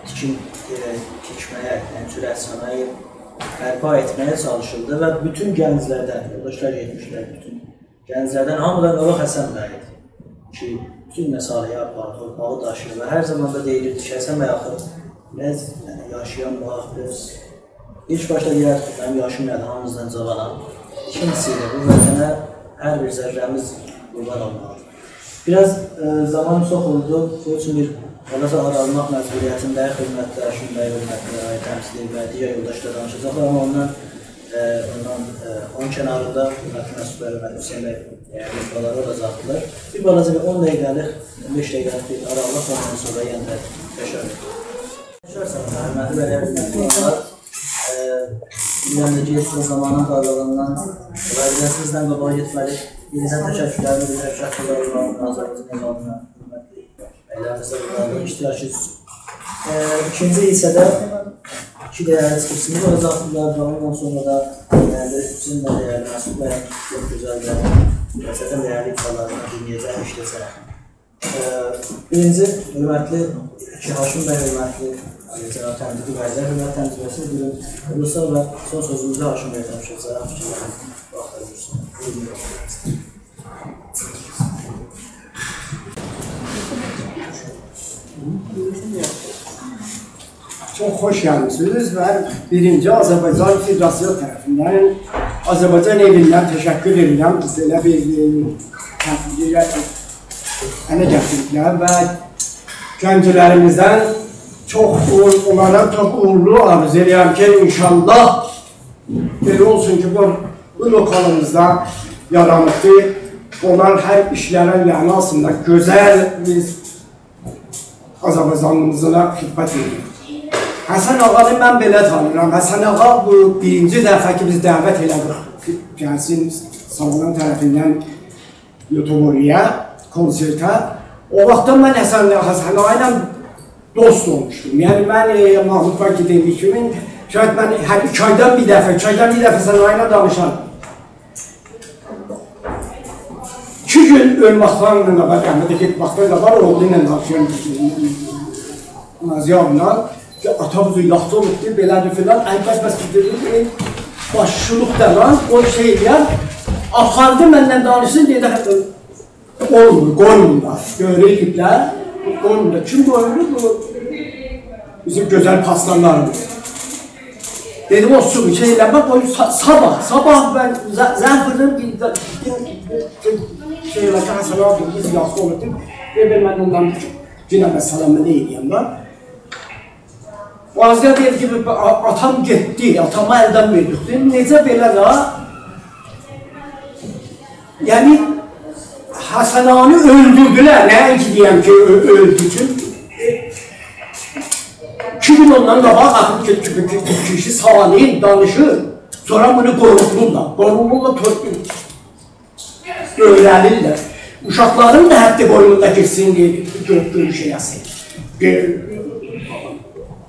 تیکین-، ائ، تیکمه‌یه، یعنی چؤرکچی‌خانا برپا ائتمه‌یه چالیشیلدی و بوتون گنجلردن، یولداشلار گئتمیشلر، بوتون گنجلردن هامیدان قاباق حسن بی ایدی کی، بوتون مسئله‌یی آپاریر، تورپاغی داشیییر و هر زامان دا دئییلیردی کی، حسن بی، آخی بیز، یعنی، یاشایان واخت بیز ایلک باشدا دئیردیک کی، منیم یاشیم نه‌دیر، هامینیزدان جاوانام. ایکینجیسی ایله بو وطنه هر بیر ذره‌میز قوربان اولمالیدیر. بیر آز، ائ، زامان چوخ اولدو، بونون اوچون بیر بالاجا آرالماق مجبوریتینده‌ییک، حؤرمتلی هاشم بی، حؤرمتلی آقای تمثیلچی و دیگر یولداشلار دانیشاجاقلار، آمما اوندان، ائ، اوندان، ائ، اونون کناریندا حؤرمتلی مسعود بی، حؤرمتلی حسین بی، ائ، بیر بالاجا اولاجاقدیلار. بیر بالاجا بیر اون دقیقه‌لیک، اون بئش دقیقه‌لیک بیر آرالماق، اوندان سونرا یئنه ده تکرار ائده‌جه‌ییک. تکرار ساغ اولون، حؤرمتلی بلدیه باشقانلار. ائ، بیلیرم کی، سیز زامانین دارلیغیندان، وظیفه‌سیزدن قاباغا گئتمه‌لی. بیر داها تشکرلریمی بیلدیرم، تشکرلر اولسون، آذربایجان یولوندان، حؤرمتلی. ائله بیزه بورادا ایشتیراک ائتدینیز. ائ، ایکینجی حیصه‌ده ایکی دیرلی چیخیشیمیز اولاجاقدیر و اوندان سونرا دا، ائ، سیزین ده دیرلی مسعود بی چوخ گؤزل و گئرچکدن دیرلی ایفاده‌لرینی دینله‌یه‌جک، ایشله‌یه‌جک. ائ، بیرینجی، حؤرمتلی، کی، هاشم بی، حؤرمتلی، ائ، جناب تمجیدی بی، حؤرمتلی تمجید بی، سیز بویورون، بویورسان و سون سؤزوموزو هاشم بی تاپشیراجاق، فیکیرلرینیزی واخت آییریرسان. بویورون. چوخ خوش گلمیسینیز و بیرینجی آذربایجان فدراسیون طرفیندن آذربایجان ائویندن تشکر ائدیرم. بئله بیر، ائ، تبریک ائله گتیردیلر و گنجلریمیزدن چوخ اوغور-، اونلارا چوخ اوغورلو آرزو ائدیرم کی، انشاءالله بئله اولسون کی، بو، بو لوکالیمیزدا یارانیبدیر. اونلار هر ایشلرین یانی آلسینلار، گؤزل بیز آذربایجانیمیزا خدمت ائدیر. حسن آغانی من بئله تانیییرام. حسن آغا بو بیرینجی دفعه کی، بیز دعوت ائله‌دیک، گلسین، سالونون طرفیندن یوتوبوریه، کنسرته. او واختدان من حسن، حسن آغا ایله دوست اولموشدوم. یعنی، من، ائ، محمود بی کی دئدیگی کیمی، شاید من هر ایکی آیدان بیر دفعه، ایکی آیدان بیر دفعه حسن آغا ایله دانیشاردیم. ایکی گون اؤلمکدن قاباق، رحمته گئتمکدن قاباق اوغلو ایله دانیشیرام، مازیارلا. کی، آتا بو جور یاخشی اولوبدور، بئله‌دیر فلان. ائ، بس، بس، دئدیم، ائ، باشچیلیق دا وار، او شئی ائله‌یر. آپاردی منن دانیشسین، دئدی، اولمور، قویمورلار. گؤروبلر، قویمورلار. کیم قویمور؟ بو بیزیم گؤزل پاسدارلاریمیز. دئدیم، او سو، شئی ائله‌مک، او سا-، صاباح، صاباح من ز-، زنگ ووردوم، بیر، بیر، بیر، بیر شئی ائله کی، حسن آغا، بیز یاخشی اولوبدور. بیر، بیر من اوندان یئنه ده سلامینی ائله‌یم ده. مازیار دئییر کی، بو، آ-، آتام گئتدی، آتامی الدن وئردیک. دئدیم، نئجه بئله ده؟ یعنی، حسن آغانی اؤلدوردولر، نه کی دئیم کی، اؤ-، اؤلدو کی. ایکی گون اوندان قاباق آخیر کی، کی، کی، کی، کیشی سالم دانیشیر، سونرا بونو قورخودورلار، قورخودورلار، تورپیل. اؤیره‌دیرلر. اوشاقلارین دا حتی بوینوندا گئتسین، گؤ-، گؤروش ائله‌سین. گؤ-،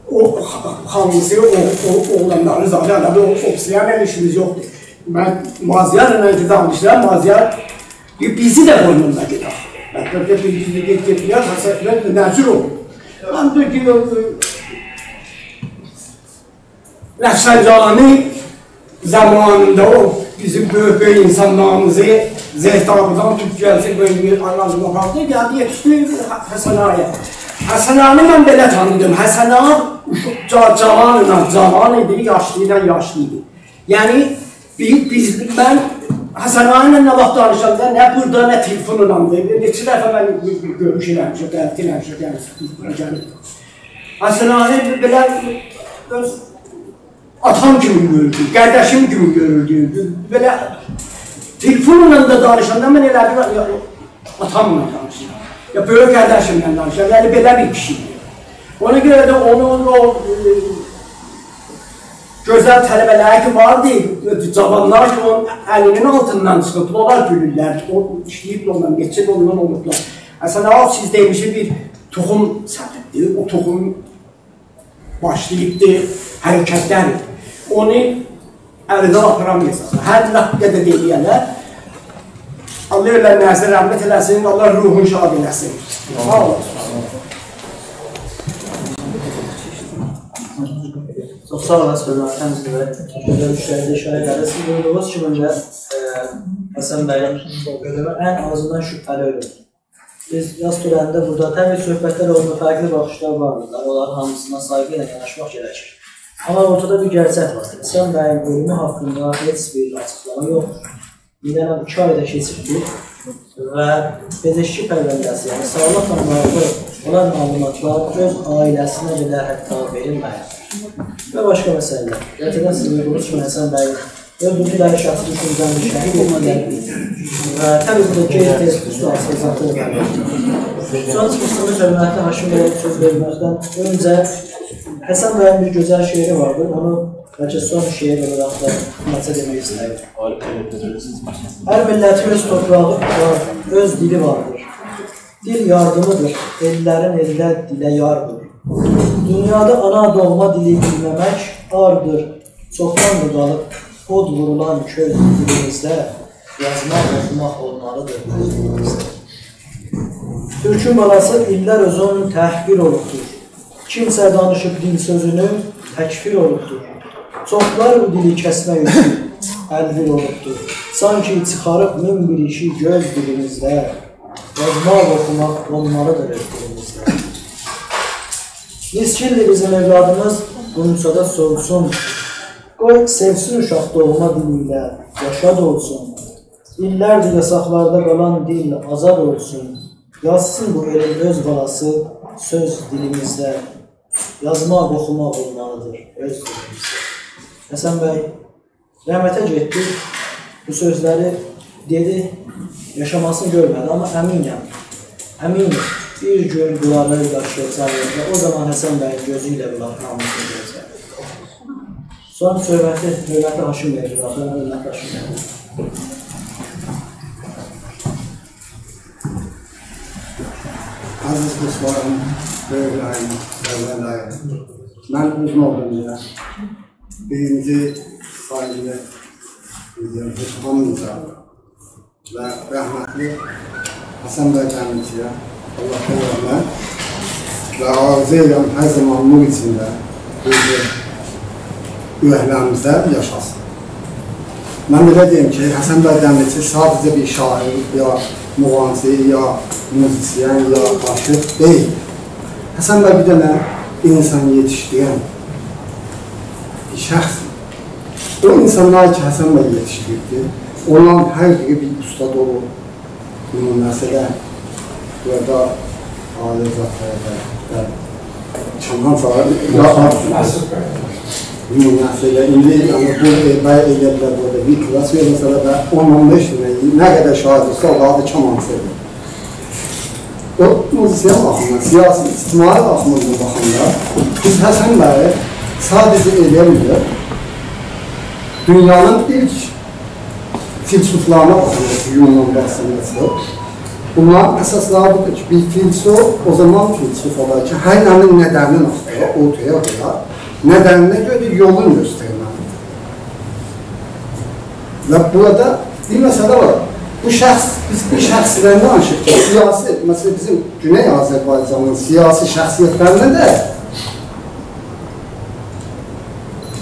او خا-، خانیمیسی، او، او اوغلانلاری زادی، ائله او، او، سیزله ایشیمیز یوخدور. من مازیارلا کی دانیشیرام، مازیار دئییر، بیزی ده بوینوندا گئدک. من دئییرم، بیزی ده گئت-، گئتمه‌یک، حسرتله مجبور اولور. من دئییر کی، رفسنجانی زامانیندا او بیزیم بؤیوک، بؤیوک انسانلاریمیزی زهتابیدان توتوب گلدی، بؤیوک بیر آنلاشما آپاردی، گلدی یئتیشدی حسن آغایا. حسن آغانی من بئله تانیدیم. حسن آغا جا-، جاوانلا جاوان ایدی، یاشلی ایله یاشلی ایدی. یعنی، بی-، بیز، من حسن آغا ایله نه واخت دانیشاندا، نه بورادا، نه تلفونلا، نه، نئچه دفعه من گؤ-، گؤ-، گؤروش ائله‌میشم، دعوت ائله‌میشم، گلسین، بورا گلین. حسن آغانی بئله اؤز آتام کیمی گؤروردو، قارداشیم کیمی گؤروردو. بئله تلفونلا دا دانیشاندا من ائله بیل، یا، آتاملا دانیشیرام، یا بؤیوک قارداشیملا دانیشیرام. یعنی بئله بیر کیشی ایدی. اونا گؤره ده اونون او، ائ، گؤزل طلبه‌لری کی واردی، جاوانلار کی اونون الینین آلتیندان چیخیبدی، اونلار گولورلر، او ایشله‌ییب اوننان، نئچه ده اوننان اولوبلار. مثلا، او سیز دئمیشدی بیر توخوم سپیبدی، او توخوم باشلاییبدی حرکتلر. اونو الیندن آپارا بیلمیرسن. هر نه قدر ائله‌یه‌لر، الله اؤلنلرینه رحمت ائله‌سین، الله روحونو شاد ائله‌سین. ساغ اولون. چوخ ساغ اولاسیز، حؤرمتلی حاجی بی. گؤزل ایشلری ده ایشاره ائدیرسینیز. بویوردوغونوز کیمی ده، ائ، حسن بیین اؤلومو ان آزیندان شبهه‌لی اؤلومدور. بیز یاز تؤره‌نینده بورادا طبیعی صحبتلر اولور، فرقلی باخیشلار واردیر. اونلارین هامیسینا سایغی ایله یاناشماق گرکیر. آمما اورتادا بیر گئرچک وار. حسن بیین اؤلومو حاقیندا هئچ بیر آچیقلاما یوخدور. ایندی ایکی آی دا کئچیبدیر و پزشکی پرونده‌سی، یعنی ساغلیقلا باغلی اولان معلوماتلار اؤز عائله‌سینه بئله حتی وئریلمه‌ییب. و باشقا مسئله‌لر. گرچکدن سیز بویوردوغونوز کیمی حسن بیین اؤلدوردولر، شخصی دوشونجه‌نی شهید ائتدیلر. و طبیعی کی، گئج تئز اوستو آسیلاجاقدیر. سون چیخیشیمیز حؤرمتلی حاجی بیه سؤز وئرمکدن اؤنجه حسن بیین بیر گؤزل شعری واردیر. اونو بلکه سون شعر اولاراق دا بورادا دئمک ایسته‌ییرم. هر میللتین اؤز تورپاغی وار، اؤز دیلی واردیر. دیل یاردیمیدیر، ائللرین ائللر دیله یاردیر. دونیادا آنا دوغما دیلی بیلمه‌مک عاردیر. چوخداندیر قالیب اود وورولان کؤز دیلیمیزده، یازماق، اوخوماق اولمالیدیر اؤز دیلیمیزده. تورکون بالاسی ایللر اوزون تحقیر اولوبدور. کیمسه دانیشیب دیل سؤزونو تکفیر اولوبدور. چوخلار بو دیلی کسمک اوچون ال‌ویر اولوبدور. سانکی چیخاریب مین بیر ایشی گؤز دیلیمیزده. یازماق، اوخوماق اولمالیدیر اؤز دیلیمیزده. نیسگیلدیر بیزیم اولادیمیز، غنچه‌ده سولسون. قوی سئوسین اوشاق دوغما دیلی ایله، یاشا دولسون. ایللردیر یاساقلاردا قالان دیل آزاد اولسون. یازسین بو ائلین اؤز بالاسی سؤز دیلیمیزده. یازماق، اوخوماق اولمالیدیر اؤز دیلیمیزده. حسن بی رحمته گئتدی. بو سؤزلری دئدی، یاشاماسینی گؤرمه‌دی، آمما امینم، امینم، بیر گون بونلاری یاشایاجاق و او زامان حسن بیین گؤزو ایله بونلارین هامیسینی گؤره‌جک. سون صحبتی حؤرمتلی حاجی بیه وئره‌جم، حؤرمتلی حاجی بی. عزیز دوستلاریم، بؤیوکلریم، بؤیوکلریم. من اوزون اولدوم یئنه. بیرینجی سایینی بیلیرم، هئچ اوتانمایاجاغام. و رحمتلی حسن بی دمیرچی‌یه آللاهدان رحمت و آرزو ائدیرم هر زامان نور ایچینده، اورکلریمیزده یاشاسین. من بئله دئییم کی، حسن بی دمیرچی ساده‌جه بیر شاعر، یا موغانچی، یا موزیسین، یا آشیق دئییل. حسن بی بیر دنه اینسان یئتیشدیرن بیر شخص. او اینسانلار کی، حسن بی یئتیشدیردی، اونلارین هر بیری بیر اوستاد اولوب. نمونه‌سی ائله بورادا عالی ذاتلار دا، دا کمان چالار، یا نمونه‌سی ائله ایندی، یعنی، بو، ائ، بی، ائله بیلر بورادا بیر کلاس وئرمه‌سه ده، اون، اون بئش دنه، نه قدر شاگیرد اولسا، اونلار دا کمان چالیر. او موزیسین باخیمیندان، سیاسی، اجتماعی باخیمیندان باخاندا، بیز حسن بیی ساده‌جه ائلیه بیلیریک دونیانین ایلک فیلسوفلارینا باخیریق کی، یونان باخسیندا چوخ. بونلارین اساسلاری بودور کی، بیر فیلسوف او زامان فیلسوف اولار کی، هر نمنین ندنین آختارا، اورتایا قویا، ندنینه گؤره ده یولون گؤسترمه‌لیدیر. و بورادا بیر مسئله وار. بو شخص، بیز بیر شخصدن دانیشیریق کی، سیاسی، مثلا، بیزیم گونئی آذربایجانین سیاسی شخصیتلرینده ده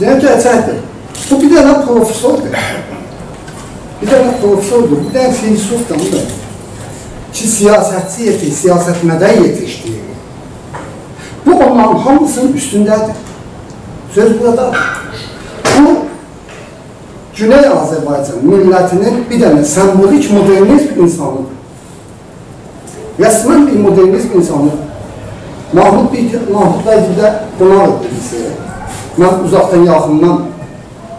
دئیک کی، اجبدیر. بو بیر دنه پروفسوردور. بیر دنه پروفسوردور، بیر دنه فیلسوفدور، بو دا. کی، سیاستچی یئتیش، سیاستمدار یئتیشدیریر. اونلارین هامیسینین اوستونده‌دیر. سؤز بورادا. بو، گونئی آذربایجان میللتینین بیر دنه سمبولیک مدرنیزم اینسانی‌دیر. رسماً بیر مدرنیزم اینسانی. محمود بی، محمود بی ده قوناق ائدیردی بیزی. من اوزاقدان، یاخیندان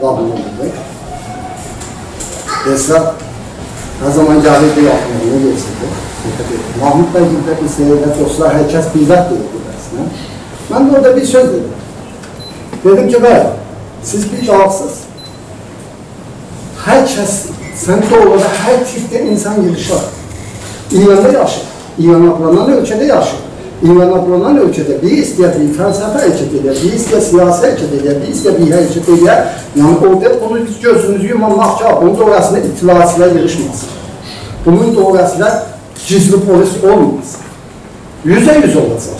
قابیل اولوردو. مثلا، هر زامان گلیردی، یاخینلیغینا گئچیردی. محمود بی ده بیز ائله دوستلار، هر کس بیر زاد دئییردی اصلاً. من ده اورادا بیر سؤز دئدیم. دئدیم کی، بلی، سیز بیر داغسیز. هر کس، سن دوغرودا هر تیپده اینسان ییغیشار. ایراندا یاشیر. ایران آپاران اؤلکه‌ده یاشیر. ایران آپاران اؤلکه‌ده بیری ایسته‌یر بیر فلسفه حرکت ائدیر، بیری ایسته‌یر سیاسی حرکت ائدیر، بیری ایسته‌یر بیر حرکت ائدیر. یعنی اورادا بونو بیز گؤزوموزو یوماماق کی، بونون دؤوره‌سینده اطلاعاتچیلار ییغیشماسین. بونون دؤوره‌سینده گیزلی پلیس اولماسین. اوزبه‌اوز اولاجاق.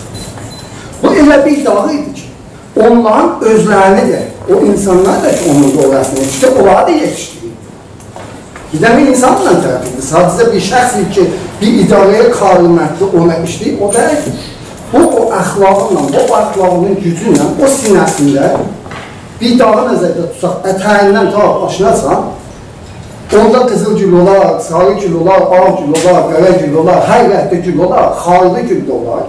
بو ائله بیر داغ ایدی کی، اونلارین اؤزلرینی ده، او اینسانلار دا کی، اونون دؤوره‌سینده یئتیشدی، اونلاری دا یئتیشدیردی. بیر دنه اینسانلا طرف ایدی. ساده‌جه بیر شخص ایدی کی، بیر اداره‌یه کارآمددی، اونا ایشله‌ییر، او دا بو، او اخلاقینان، بو، او اخلاقینین گوجو ایله، او سینه‌سینده بیر داغی نظرده توتساق، اتگیندن تا باشیناجان، اوندا قیزیل گول اولار، ساری گول اولار، آغ گول اولار، قارا گول اولار، هر رنگده گول اولار، خارلی گول ده اولار،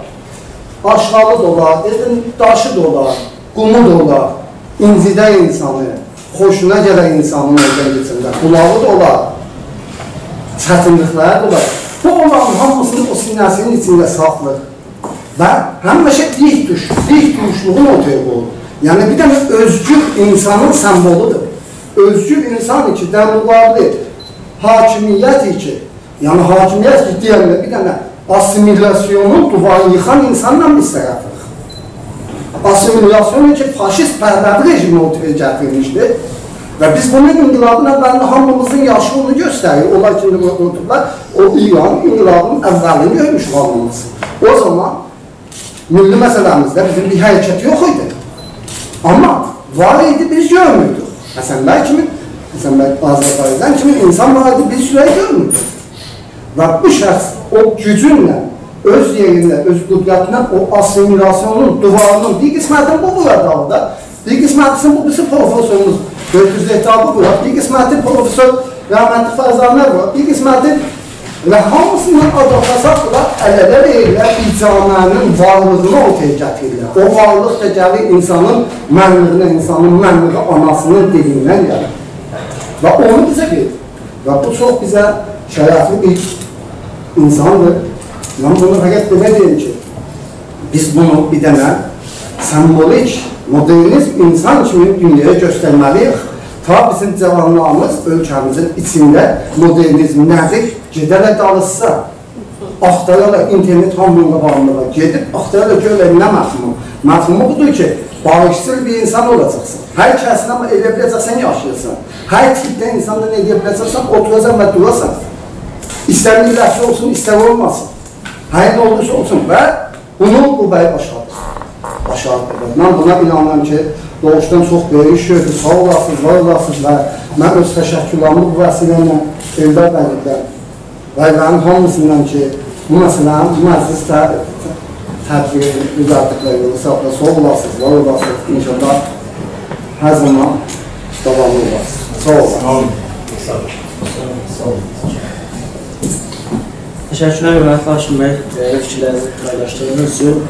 آشغالی دا اولار، ائوین داشی دا اولار، قومو دا اولار، اینجیدر اینسانی، خوشونا گلر اینسانین اورادان کئچنده، بولاغی دا اولار، چتینلیکلری ده اولار. بو اونلارین هامیسینی او سینه‌سینین ایچینده ساخلاییر. و همیشه دیک دوروش، دیک دوروشلوغون اورتایا قویور. یعنی بیر دنه اؤزگور اینسانین سمبولودور. اؤزگور اینسان کی، دموقابلی حاکمیت کی، یعنی حاکمیت کی، دئیرلر، بیر دنه آسیمیلاسیونون دیوارینی ییخان اینسانلا بیز طرفیک. آسیمیلاسیونو کی، فاشیست پهلوی رژیمی اورتایا گتیرمیشدی. و بیز بونون انقلابین اولینده هامیمیزین یاشی اونو گؤستریر. اونلار کی، ایندی بورادا اوتوروبلار، او ایران انقلابینین اولینی گؤرموش هامیمیز. او زامان میللی مسئله‌میزده بیزیم بیر حرکت یوخ ایدی. آمما وار ایدی، بیز گؤرموردوک. حسن بی کیمی، حسن بی آذربایجان کیمی اینسان وار ایدی، بیز سوره‌یی گؤرموردوک. و بو شخص او گوجونله، اؤز یئریندن، اؤز قدرتیندن او آسیمیلاسیونون دیوارینین بیر قسمتینی بو وورار داغیدار، بیر قسمتینی بو بیریسی پروفسوروموز دکتر زهتابی وورار، بیر قسمتی پروفسور رحمتلی فرزانه وورار، بیر قسمتی و هامیسینی آداپتاسیاسیالا ال-اله وئریرلر، بیر جامعه‌نین وارلیغینی اورتایا گتیریرلر. او وارلیق دا گلیر اینسانین منلیگینه، اینسانین منلیگی آناسینین دیلیندن گلیر. و اونو بیزه وئریر. و بو چوخ بیزه شرفلی بیر اینساندیر. من بونو فقط بئله دئییم کی، بیز بونو بیر دنه سمبولیک، مدرنیزم اینسان کیمی دونیایا گؤسترمه‌لی‌ییک. تا بیزیم جاوانلاریمیز اؤلکه‌میزین ایچینده مدرنیزم نه‌دیر، گئده‌لر دالیسیجا. آختارالار، اینترنت هامی‌نین قاباغیندا وار. گئدیب آختارالار، گؤرورلر نه مفهومو. مفهومو بودور کی، باریشچیل بیر اینسان اولاجاقسان. هر کسینن ائلیه بیله‌جکسن یاشایاسان. هر تیپده اینساندان ائلیه بیله‌جکسن اوتوراسان و دوراسان. ایستر میللتچی اولسون، ایستر اولماسین. هر نه اولورسا اولسون. و بونو بو بی باشاردی. باشاردی. من بونا اینانیرام کی، دوغوشدان چوخ بؤیوک ایش گؤردو. ساغ اولاسینیز، وار اولاسینیز و من اؤز تشکرلریمی بو وسیله ایله ائلدار بیگیمدن و ائللرین هامیسیندان کی، بو مسئله‌نی، بو مجلس ته-، تدبیرین دوزلتدیکلری یولو ساغ، ساغ اولاسینیز، وار اولاسینیز. ان‌شاءالله هر زامان داواملی اولاسینیز. ساغ اولون. ساغ اولون. ساغ اولون. تشکرلر، حؤرمتلی هاشم بی، دَیرلی فیکیرلرینیزی پایلاشدیغینیز اوچون.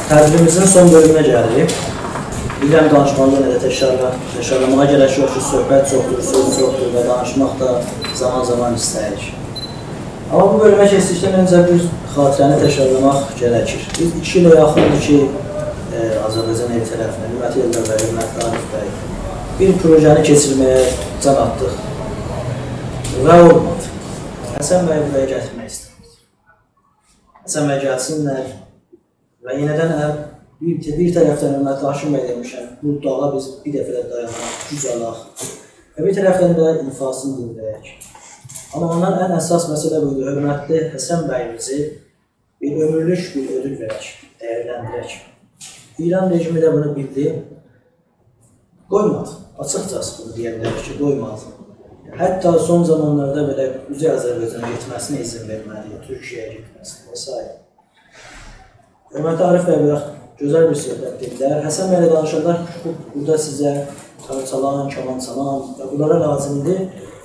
ائ، تدبیریمیزین سون بؤلومونه گلیریک. بیلیرم، دانیشماغا یئنه ده تکرارلا-، تکرارلاماغا گرک یوخدور، صحبت چوخدور، سؤز چوخدور و دانیشماق دا زامان-زامان ایسته‌ییر. آمما بو بؤلومه کئچدیکدن اؤنجه بیر خاطره‌نی تکرارلاماق گرکیر. بیز ایکی ایله یاخیندیر کی، ائ، آذربایجان ائوی طرفیندن، حؤرمتلی ائلدار بی، حؤرمتلی عارف بی، بیر پروژه‌نی کئچیرمه‌یه جان آتدیق و اولمادی. حسن بیی بورایا گتیرمک ایسته‌دیک. حسن بی گلسینلر و یئنیدن هم بیر، بیر طرفدن حؤرمتلی هاشم بی دئمیشم، بو داغا بیز بیر دفعه ده دایاناق، گوج آلاق و بیر طرفدن ده انفاسینی دینله‌یک. آمما اوندان ان اساس مسئله بویدو، حؤرمتلی حسن بییمیزی بیر عؤمورلوک بیر اؤدول وئرک، دَیرلندیرک. ایران رژیمی ده بونو بیلدی. قویمادی. آچیقجاسی بونو دئیه بیلریک کی، قویمادی. حتی سون زامانلاردا بئله قوزئی آذربایجانا گئتمه‌سینه اذن وئرمه‌دی، تورکیه‌یه گئتمه‌سینه و سایره. حؤرمتلی عارف بی، بیر گؤزل بیر صحبت دئدیلر. حسن بی‌له دانیشاندا خوب، بورادا سیزه چالچالان، کمانچالان و بونلارا لازیمدیر.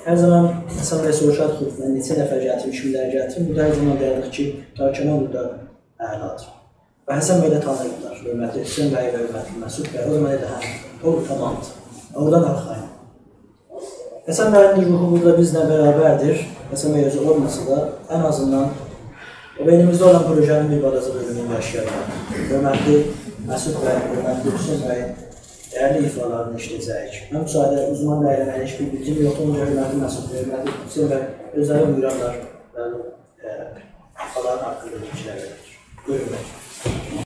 هر زامان حسن بی سوروشاردی: «خوب، من نئچه نفر گتیرمیشم، کیملری گتیریم؟» بورادا هر زامان دئیردیک کی، تاکمان بورادا اعلادیر. و حسن بی ده تانیردیلار، حؤرمتلی حسین بی، حؤرمتلی مسعود بی. او زامان دئدی: «هه، او تامامدیر.» اورادان آرخایین. حسن بی‌نین روحو بورادا بیزله برابردیر. حسن بی اؤزو اولماسا دا، ان آزیندان او بئینیمیزده اولان پروژه‌نین بیر بالاجا بؤلومونو یاشاییر. حؤرمتلی مسعود بی، حؤرمتلی حسین بی، دیرلی ایفاده‌لرینی ائشیده‌جه‌ییک. من بو ساحه‌ده اوزمان دئییلم، منیم هئچ بیر بیلگیم یوخدور، آنجاق حؤرمتلی مسعود، حؤرمتلی حسین بی اؤزلری بویورارلار و ائ، آلان حاقیندا بیلگیلر وئریر. بویورون، بی.